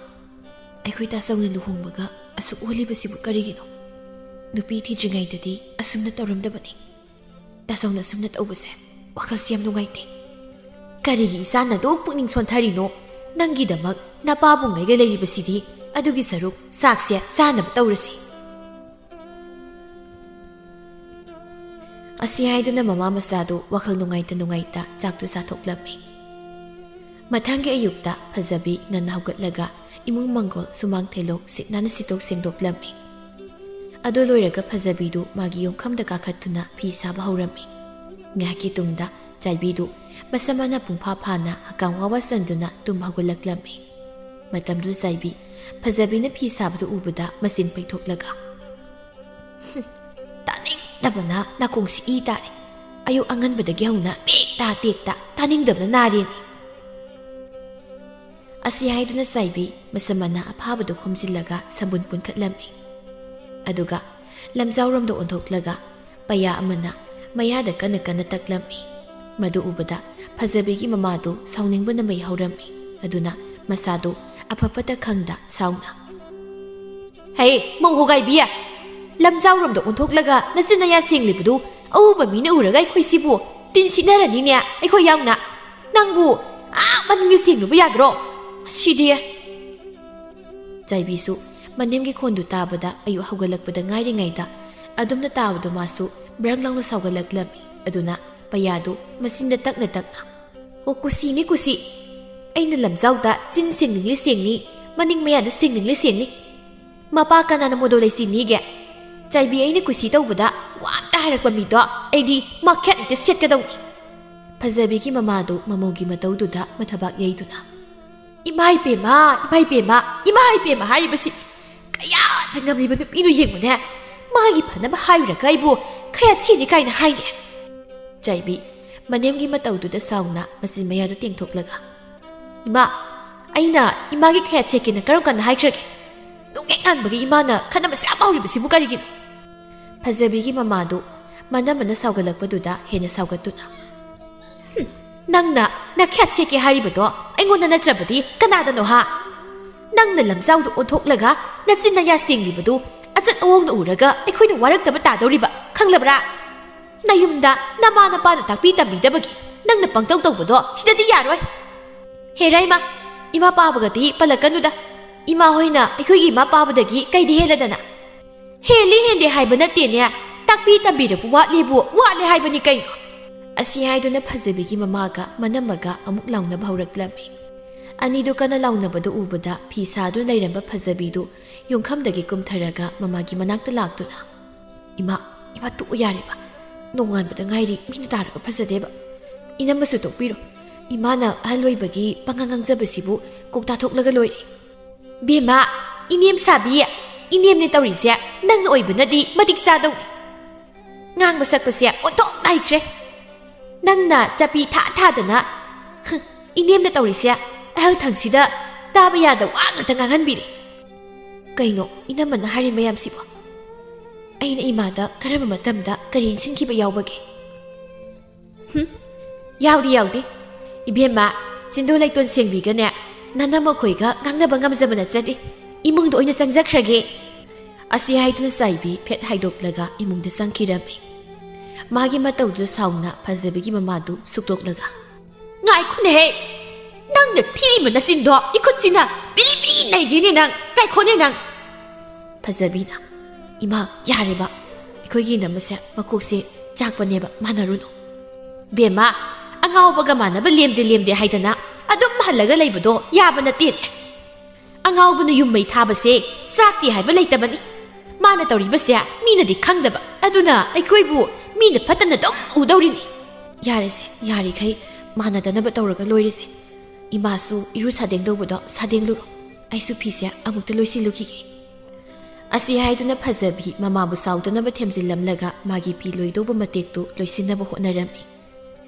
ꯑꯩꯈꯣꯏ ꯇꯥꯆꯧꯅ ꯂꯨꯍꯣꯡꯕꯒ ꯑꯁꯨꯛ ꯑꯣꯜꯂꯤꯕꯁꯤꯕꯨ ꯀꯔꯤꯒꯤꯅꯣ? ꯅꯨꯄꯤ ꯊꯤꯗ꯭ꯔꯤꯉꯩꯗꯗꯤ ꯑꯁꯨꯝꯅ ꯇꯧꯔꯝꯗꯕꯅꯤ꯫ ꯇꯥꯆꯧꯅ ꯑꯁꯨꯝꯅ ꯇꯧꯕꯁꯦ ꯋꯥꯈꯜꯁꯤ ꯌꯥꯝ ꯅꯨꯡꯉꯥꯏꯇꯦ꯫ ꯀꯔꯤꯒꯤ ꯏꯆꯥꯅ ꯑꯗꯨꯛ ꯄꯨꯛꯅꯤꯡ ꯁꯣꯟꯊꯔꯤꯅꯣ? ꯅꯪꯒꯤꯗꯃꯛ ꯅꯄꯥꯕꯨꯡ ꯉꯥꯏꯔ ꯂꯩꯔꯤꯕꯁꯤꯗꯤ꯫ ꯑꯗꯨꯒꯤ ꯁꯔꯨꯛ ꯆꯥꯛꯁꯦ ꯆꯥꯅꯕ ꯇꯧꯔꯁꯤ꯫" ꯑꯁꯤ ꯍꯥꯏꯗꯨꯅ ꯃꯃꯥ ꯃꯆꯥꯗꯨ ꯋꯥꯈꯜ ꯅꯨꯡꯉꯥꯏꯇ ꯅꯨꯡꯉꯥꯏꯇ ꯆꯥꯛꯇꯨ ꯆꯥꯊꯣꯛꯂꯝꯃꯤ꯫ ꯃꯊꯪꯒꯤ ꯑꯌꯨꯛꯇ ꯐꯖꯕꯤ ꯉꯟꯅ ꯍꯧꯒꯠꯂꯒ ꯏꯃꯨꯡ ꯃꯪꯒꯣꯜ, ꯁꯨꯃꯥꯡ ꯊꯦꯂꯣꯛ ꯁꯤꯠ ꯅꯥꯟꯅ ꯁꯤꯠꯇꯣꯛ ꯁꯦꯡꯗꯣꯛꯂꯝꯃꯤ꯫ ꯑꯗꯨ ꯂꯣꯏꯔꯒ ꯐꯖꯕꯤꯗꯨ ꯃꯥꯒꯤ ꯌꯣꯡꯐꯝꯗ ꯀꯥꯈꯠꯇꯨꯅ ꯐꯤ ꯁꯥꯕ ꯍꯧꯔꯝꯃꯤ꯫ ꯉꯥꯏꯍꯥꯛꯀꯤ ꯇꯨꯡꯗ ꯆꯥꯏꯕꯤꯗꯨ ꯃꯁꯝ ꯃꯅꯥ ꯄꯨꯡꯐꯥ ꯐꯥꯅ ꯍꯀꯥꯝ ꯋꯥ ꯋꯥ ꯆꯟꯗꯨꯅ ꯇꯨꯝ ꯍꯧꯒꯠꯂꯛꯂꯝꯃꯤ꯫ ꯃꯇꯝꯗꯨꯗ ꯆꯥꯏꯕꯤ ꯐꯖꯕꯤꯅ ꯐꯤ ꯁꯥꯕꯗꯨ ꯎꯕꯗ ꯃꯆꯤꯟ ꯄꯩꯊꯣꯛꯂꯒ, "ꯍꯨꯝ, ꯇꯥꯅꯤꯡꯗꯕꯅ ꯅꯥꯀꯣꯡꯁꯤ ꯏ ꯇꯥꯔꯦ꯫ ꯑꯌꯨꯛ ꯑꯉꯟꯕꯗꯒꯤ ꯍꯧꯅ ꯇꯦꯛꯇ ꯇꯦꯛꯇ ꯇꯥꯅꯤꯡꯗꯕꯅ ꯅꯥꯔꯦꯃꯤ꯫" ꯑꯁꯤ ꯍꯥꯏꯗꯨꯅ ꯆꯥꯏꯕꯤ ꯃꯁꯝ ꯃꯅꯥ ꯑꯐꯥꯕꯗꯨ ꯈꯣꯝꯖꯤꯜꯂꯒ ꯁꯝꯕꯨꯟ ꯄꯨꯟꯈꯠꯂꯝꯃꯤ꯫ ꯑꯗꯨꯒ ꯂꯝꯖꯥꯎꯔꯣꯝꯗ ꯑꯣꯟꯊꯣꯛꯂꯒ ꯄꯩꯌꯥ ꯑꯃꯅ ꯃꯌꯥꯗ ꯀꯟꯅ ꯀꯟꯅ ꯇꯛꯂꯝꯃꯤ꯫ ꯃꯗꯨ ꯎꯕꯗ ꯐꯖꯕꯤꯒꯤ ꯃꯃꯥꯗꯨ ꯁꯥꯎꯅꯤꯡꯕꯅ ꯃꯩ ꯍꯧꯔꯝꯃꯤ꯫ ꯑꯗꯨꯅ ꯃꯁꯥꯗꯨ ꯑꯐ ꯐꯠꯇ ꯈꯪꯗ ꯁꯥꯎꯅ, "ꯍꯩ, ꯃꯧ ꯍꯣꯒꯥꯏꯕꯤ! ꯂꯝꯖꯥꯎꯔꯣꯝꯗ ꯑꯣꯟꯊꯣꯛꯂꯒ ꯅꯆꯤꯟ ꯅꯌꯥ ꯁꯦꯡꯂꯤꯕꯗꯨ ꯑꯎꯕ ꯃꯤꯅ ꯎꯔꯒ ꯑꯩꯈꯣꯏꯁꯤꯕꯨ ꯇꯤꯟ ꯁꯤꯠꯅꯔꯅꯤꯅꯦ, ꯑꯩꯈꯣꯏ ꯌꯥꯎꯅ꯫ ꯅꯪꯕꯨ ꯑꯥ ꯃꯅꯤꯡꯗ ꯁꯦꯡꯂꯨꯕ ꯌꯥꯗ꯭ꯔꯣ? ꯁꯤꯗꯤ!" ꯆꯥꯏꯕꯤꯁꯨ ꯃꯅꯦꯝꯒꯤ ꯈꯣꯟꯗꯨ ꯇꯥꯕꯗ ꯑꯌꯨꯛ ꯍꯧꯒꯠꯂꯛꯄꯗ ꯉꯥꯏꯔꯤꯉꯩꯗ ꯑꯗꯨꯝꯅ ꯇꯥꯕꯗꯨ ꯃꯥꯁꯨ ꯕ꯭ꯔꯪ ꯂꯥꯎꯅ ꯁꯥꯎꯒꯠꯂꯛꯂꯝꯃꯤ꯫ ꯑꯗꯨꯅ ꯄꯩꯌꯥꯗꯨ ꯃꯆꯤꯟꯗ ꯇꯛꯅ ꯇꯛꯅ, "ꯑꯣ, ꯀꯨꯁꯤꯅꯤ ꯀꯨꯁꯤ꯫ ꯑꯩꯅ ꯂꯝꯖꯥꯎꯗ ꯆꯤꯟ ꯁꯦꯡꯅꯤꯡꯂꯤ ꯁꯦꯡꯅꯤ, ꯃꯅꯤꯡ ꯃꯌꯥꯗ ꯁꯦꯡꯅꯤꯡꯂꯤ ꯁꯦꯡꯅꯤ꯫ ꯃꯄꯥ ꯀꯅꯥꯅ ꯃꯣꯗꯣ ꯂꯩꯁꯤꯅꯤꯒꯦ? ꯆꯥꯏꯕꯤ, ꯑꯩꯅ ꯀꯨꯁꯤ ꯇꯧꯕꯗ ꯋꯥ ꯑꯝꯇ ꯍꯥꯏꯔꯛꯄ ꯃꯤꯗꯣ ꯑꯩꯗꯤ ꯃꯈꯦꯠ ꯍꯦꯛꯇ ꯁꯦꯠꯀꯗꯧꯅꯤ!" ꯐꯖꯕꯤꯒꯤ ꯃꯃꯥꯗꯨ ꯃꯃꯧꯒꯤ ꯃꯇꯧꯗꯨꯗ ꯃꯊꯕꯥꯛ ꯌꯩꯗꯨꯅ, "ꯏꯃꯥ ꯏꯄꯦꯝꯃ, ꯏꯃꯥ ꯏꯄꯦꯝꯃ, ꯏꯃꯥ ꯏꯄꯦꯝꯃ ꯍꯥꯏꯔꯤꯕꯁꯤ ꯀꯌꯥꯗ ꯉꯝꯂꯤꯕ ꯅꯨꯄꯤꯅꯣ ꯌꯦꯡꯉꯨꯅꯦ꯫ ꯃꯥꯒꯤ ꯐꯅꯕ ꯍꯥꯏꯔꯨꯔꯒ ꯑꯩꯕꯨ ꯈꯌꯥꯠ ꯁꯦꯠꯅꯤ ꯀꯥꯏꯅ ꯍꯥꯏꯅꯦ!" ꯆꯥꯏꯕꯤ ꯃꯅꯦꯝꯒꯤ ꯃꯇꯧꯗꯨꯗ ꯁꯥꯎꯅ ꯃꯆꯤꯟ ꯃꯌꯥꯗꯨ ꯇꯦꯡꯊꯣꯛꯂꯒ, "ꯏꯃꯥ, ꯑꯩꯅ ꯏꯃꯥꯒꯤ ꯈꯌꯥꯠ ꯁꯦꯠꯀꯦꯅ ꯀꯔꯝ ꯀꯥꯟꯗ ꯍꯥꯏꯈ꯭ꯔꯒꯦ? ꯅꯨꯡ ꯍꯦꯛ ꯉꯥꯟꯕꯒ ꯏꯃꯥꯅ ꯈꯠꯅꯕꯁꯦ ꯌꯥꯝ ꯍꯧꯔꯤꯕꯁꯤꯕꯨ ꯀꯔꯤꯒꯤꯅꯣ?" ꯐꯖꯕꯤꯒꯤ ꯃꯃꯥꯗꯨ ꯃꯅꯝꯃꯅ ꯁꯥꯎꯒꯠꯂꯛꯄꯗꯨꯗ ꯍꯦꯟꯅ ꯁꯥꯎꯒꯠꯇꯨꯅ, "ꯍꯨꯝ, ꯅꯪꯅ ꯅꯈꯌꯥꯠ ꯁꯦꯠꯀꯦ ꯍꯥꯏꯔꯤꯕꯗꯣ ꯑꯩꯉꯣꯟꯗ ꯅꯠꯇ꯭ꯔꯕꯗꯤ ꯀꯅꯥꯗꯅꯣ ꯍꯥ? ꯅꯪꯅ ꯂꯝꯖꯥꯎꯗ ꯑꯣꯟꯊꯣꯛꯂꯒ ꯅꯆꯤꯟ ꯅꯌꯥ ꯁꯦꯡꯂꯤꯕꯗꯨ ꯑꯆꯠ ꯑꯑꯣꯡꯅ ꯎꯔꯒ ꯑꯩꯈꯣꯏꯅ ꯋꯥꯔꯛꯇꯕ ꯇꯥꯗꯧꯔꯤꯕ, ꯈꯪꯂꯕ꯭ꯔꯥ? ꯅꯌꯨꯝꯗ ꯅꯃꯥ ꯅꯄꯥꯅ ꯇꯥꯛꯄꯤ ꯇꯝꯕꯤꯗꯕꯒꯤ ꯅꯪꯅ ꯄꯪꯇꯧ ꯇꯧꯕꯗꯣ ꯁꯤꯗꯗꯤ ꯌꯥꯔꯣꯏ꯫ ꯍꯦ ꯔꯥꯏꯃ, ꯏꯃꯥ ꯄꯥꯕꯒꯗꯤ ꯄꯜꯂꯛꯀꯅꯨꯗ꯫ ꯏꯃꯥ ꯍꯣꯏꯅ ꯑꯩꯈꯣꯏꯒꯤ ꯏꯃꯥ ꯄꯥꯕꯗꯒꯤ ꯀꯩꯗꯤ ꯍꯦꯜꯂꯗꯅ?" "ꯍꯦꯜꯂꯤ ꯍꯦꯟꯗꯦ ꯍꯥꯏꯕ ꯅꯠꯇꯦꯅꯦ, ꯇꯥꯛꯄꯤ ꯇꯝꯕꯤꯔꯕꯨ ꯋꯥꯠꯂꯦꯕꯨ ꯋꯥꯠꯂꯦ ꯍꯥꯏꯕꯅꯤ ꯀꯩꯅꯣ?" ꯑꯁꯤ ꯍꯥꯏꯗꯨꯅ ꯐꯖꯕꯤꯒꯤ ꯃꯃꯥꯒ ꯃꯅꯝꯃꯒ ꯑꯃꯨꯛ ꯂꯥꯎꯅꯕ ꯍꯧꯔꯛꯂꯝꯃꯤ꯫ ꯑꯅꯤꯗꯨ ꯀꯟꯅ ꯂꯥꯎꯅꯕꯗꯨ ꯎꯕꯗ ꯐꯤ ꯁꯥꯗꯨꯅ ꯂꯩꯔꯝꯕ ꯐꯖꯕꯤꯗꯨ ꯌꯨꯝꯈꯝꯗꯒꯤ ꯀꯨꯝꯊꯔꯒ ꯃꯃꯥꯒꯤ ꯃꯅꯥꯛꯇ ꯂꯥꯛꯇꯨꯅ, "ꯏꯃꯥ, ꯏꯃꯥ, ꯇꯣꯛꯑꯣ ꯌꯥꯔꯦꯕ꯫ ꯅꯣꯡꯉꯥꯟꯕꯗ ꯉꯥꯏꯔꯤ, ꯃꯤꯅ ꯇꯥꯔꯒ ꯐꯖꯗꯦꯕ꯫ ꯏꯅꯝꯃꯁꯨ ꯇꯣꯛꯄꯤꯔꯣ꯫ ꯏꯃꯥꯅ ꯑꯍꯜ ꯑꯣꯏꯕꯒꯤ ꯄꯉꯥꯡ ꯉꯥꯡꯖꯕꯁꯤꯕꯨ ꯀꯣꯛ ꯇꯥꯊꯣꯛꯂꯒ ꯂꯣꯏꯔꯦ꯫" "ꯕꯦꯝꯃ, ꯏꯅꯦꯝ ꯁꯥꯕꯤ, ꯏꯅꯦꯝꯅꯦ ꯇꯧꯔꯤꯁꯦ, ꯅꯪꯅ ꯑꯣꯏꯕꯅꯗꯤ ꯃꯇꯤꯛ ꯆꯥꯗꯧꯅꯤ꯫ ꯉꯥꯡꯕ ꯁꯛꯄꯁꯦ ꯑꯣꯟꯊꯣꯛ ꯅꯥꯏꯗ꯭ꯔꯦ꯫ ꯅꯪꯅ ꯆꯄꯤ ꯊꯥ ꯊꯥꯗꯅ, ꯍ, ꯏꯅꯦꯝꯅ ꯇꯧꯔꯤꯁꯦ, ꯑꯍꯜ ꯊꯪꯁꯤꯗ ꯇꯥꯕ ꯌꯥꯗ ꯋꯥ ꯉꯥꯛꯇ ꯉꯥꯡꯍꯟꯕꯤꯔꯦ꯫ ꯀꯩꯅꯣ ꯏꯅꯝꯃꯅ ꯍꯥꯏꯔꯤ ꯃꯌꯥꯝꯁꯤꯕꯣ? ꯑꯩꯅ ꯏꯃꯥꯗ ꯀꯔꯝꯕ ꯃꯇꯝꯗ ꯀꯔꯤ ꯏꯟꯁꯤꯟꯈꯤꯕ ꯌꯥꯎꯕꯒꯦ? ꯍꯨꯝ, ꯌꯥꯎꯗꯤ ꯌꯥꯎꯗꯦ꯫ ꯏꯕꯦꯝꯃ, ꯆꯤꯟꯗꯣ ꯂꯩꯇꯣꯟ ꯁꯦꯡꯕꯤꯒꯅꯦ, ꯅꯅꯝꯃꯈꯣꯏꯒ ꯉꯥꯡꯅꯕ ꯉꯝꯖꯕ ꯅꯠꯆꯗꯦ꯫ ꯏꯃꯨꯡꯗ ꯑꯣꯏꯅ ꯆꯪꯖꯈ꯭ꯔꯒꯦ꯫ ꯑꯁꯤ ꯍꯥꯏꯗꯨꯅ ꯆꯥꯏꯕꯤ ꯐꯦꯠ ꯍꯥꯏꯗꯣꯛꯂꯒ ꯏꯃꯨꯡꯗ ꯆꯪꯈꯤꯔꯝꯃꯤ꯫ ꯃꯥꯒꯤ ꯃꯇꯧꯗꯨ ꯁꯥꯎꯅ ꯐꯖꯕꯤꯒꯤ ꯃꯃꯥꯗꯨ ꯁꯨꯛꯇꯣꯛꯂꯒ, "ꯉꯥꯏꯈꯣꯅꯦꯍꯦ! ꯅꯪꯅ ꯊꯤꯔꯤꯕ ꯅꯆꯤꯟꯗꯣ ꯏꯈꯨꯠꯁꯤꯅ ꯕꯤꯔꯤ ꯕꯤꯔꯤ ꯅꯩꯒꯦꯅꯦ ꯅꯪ! ꯉꯥꯏꯈꯣꯅꯦ ꯅꯪ!" ꯐꯖꯕꯤꯅ, "ꯏꯃꯥ, ꯌꯥꯔꯦꯕ꯫ ꯑꯩꯈꯣꯏꯒꯤ ꯏꯅꯝꯃꯁꯦ ꯃꯀꯣꯛꯁꯦ ꯆꯥꯛꯄꯅꯦꯕ, ꯃꯥꯟꯅꯔꯨꯅꯨ꯫ ꯕꯦꯝꯃ, ꯑꯉꯥꯎꯕꯒ ꯃꯥꯟꯅꯕ ꯂꯦꯝꯗꯦ ꯂꯦꯝꯗꯦ ꯍꯥꯏꯗꯅ ꯑꯗꯨꯝ ꯍꯜꯂꯒ ꯂꯩꯕꯗꯣ ꯌꯥꯕ ꯅꯠꯇꯦꯅꯦ꯫ ꯑꯉꯥꯎꯕꯅ ꯌꯨꯝ ꯃꯩ ꯊꯥꯕꯁꯦ ꯆꯥꯛꯇꯦ ꯍꯥꯏꯕ ꯂꯩꯇꯕꯅꯤ꯫ ꯃꯥꯅ ꯇꯧꯔꯤꯕꯁꯦ ꯃꯤꯅꯗꯤ ꯈꯪꯗꯕ, ꯑꯗꯨꯅ ꯑꯩꯈꯣꯏꯕꯨ ꯃꯤꯅ ꯐꯠꯇꯅ ꯑꯗꯨꯝ ꯎꯗꯧꯔꯤꯅꯤ꯫ ꯌꯥꯔꯦꯁꯦ, ꯌꯥꯔꯤꯈꯩ ꯃꯥꯟꯅꯗꯅꯕ ꯇꯧꯔꯒ ꯂꯣꯏꯔꯦꯁꯦ꯫ ꯏꯃꯥꯁꯨ ꯏꯔꯨ ꯁꯥꯗꯦꯡꯗꯧꯕꯗꯣ ꯁꯥꯗꯦꯡꯂꯨꯔꯣ꯫ ꯑꯩꯁꯨ ꯐꯤꯁꯦ ꯑꯃꯨꯛꯇ ꯂꯣꯏꯁꯤꯜꯂꯨꯈꯤꯒꯦ꯫" ꯑꯁꯤ ꯍꯥꯏꯗꯨꯅ ꯐꯖꯕꯤ ꯃꯃꯥꯕꯨ ꯁꯥꯎꯗꯅꯕ ꯊꯦꯝꯖꯤꯜꯂꯝꯂꯒ ꯃꯥꯒꯤ ꯐꯤ ꯂꯣꯏꯗꯧꯕ ꯃꯇꯦꯛꯇꯨ ꯂꯣꯏꯁꯤꯟꯅꯕ ꯍꯣꯠꯅꯔꯝꯃꯤ꯫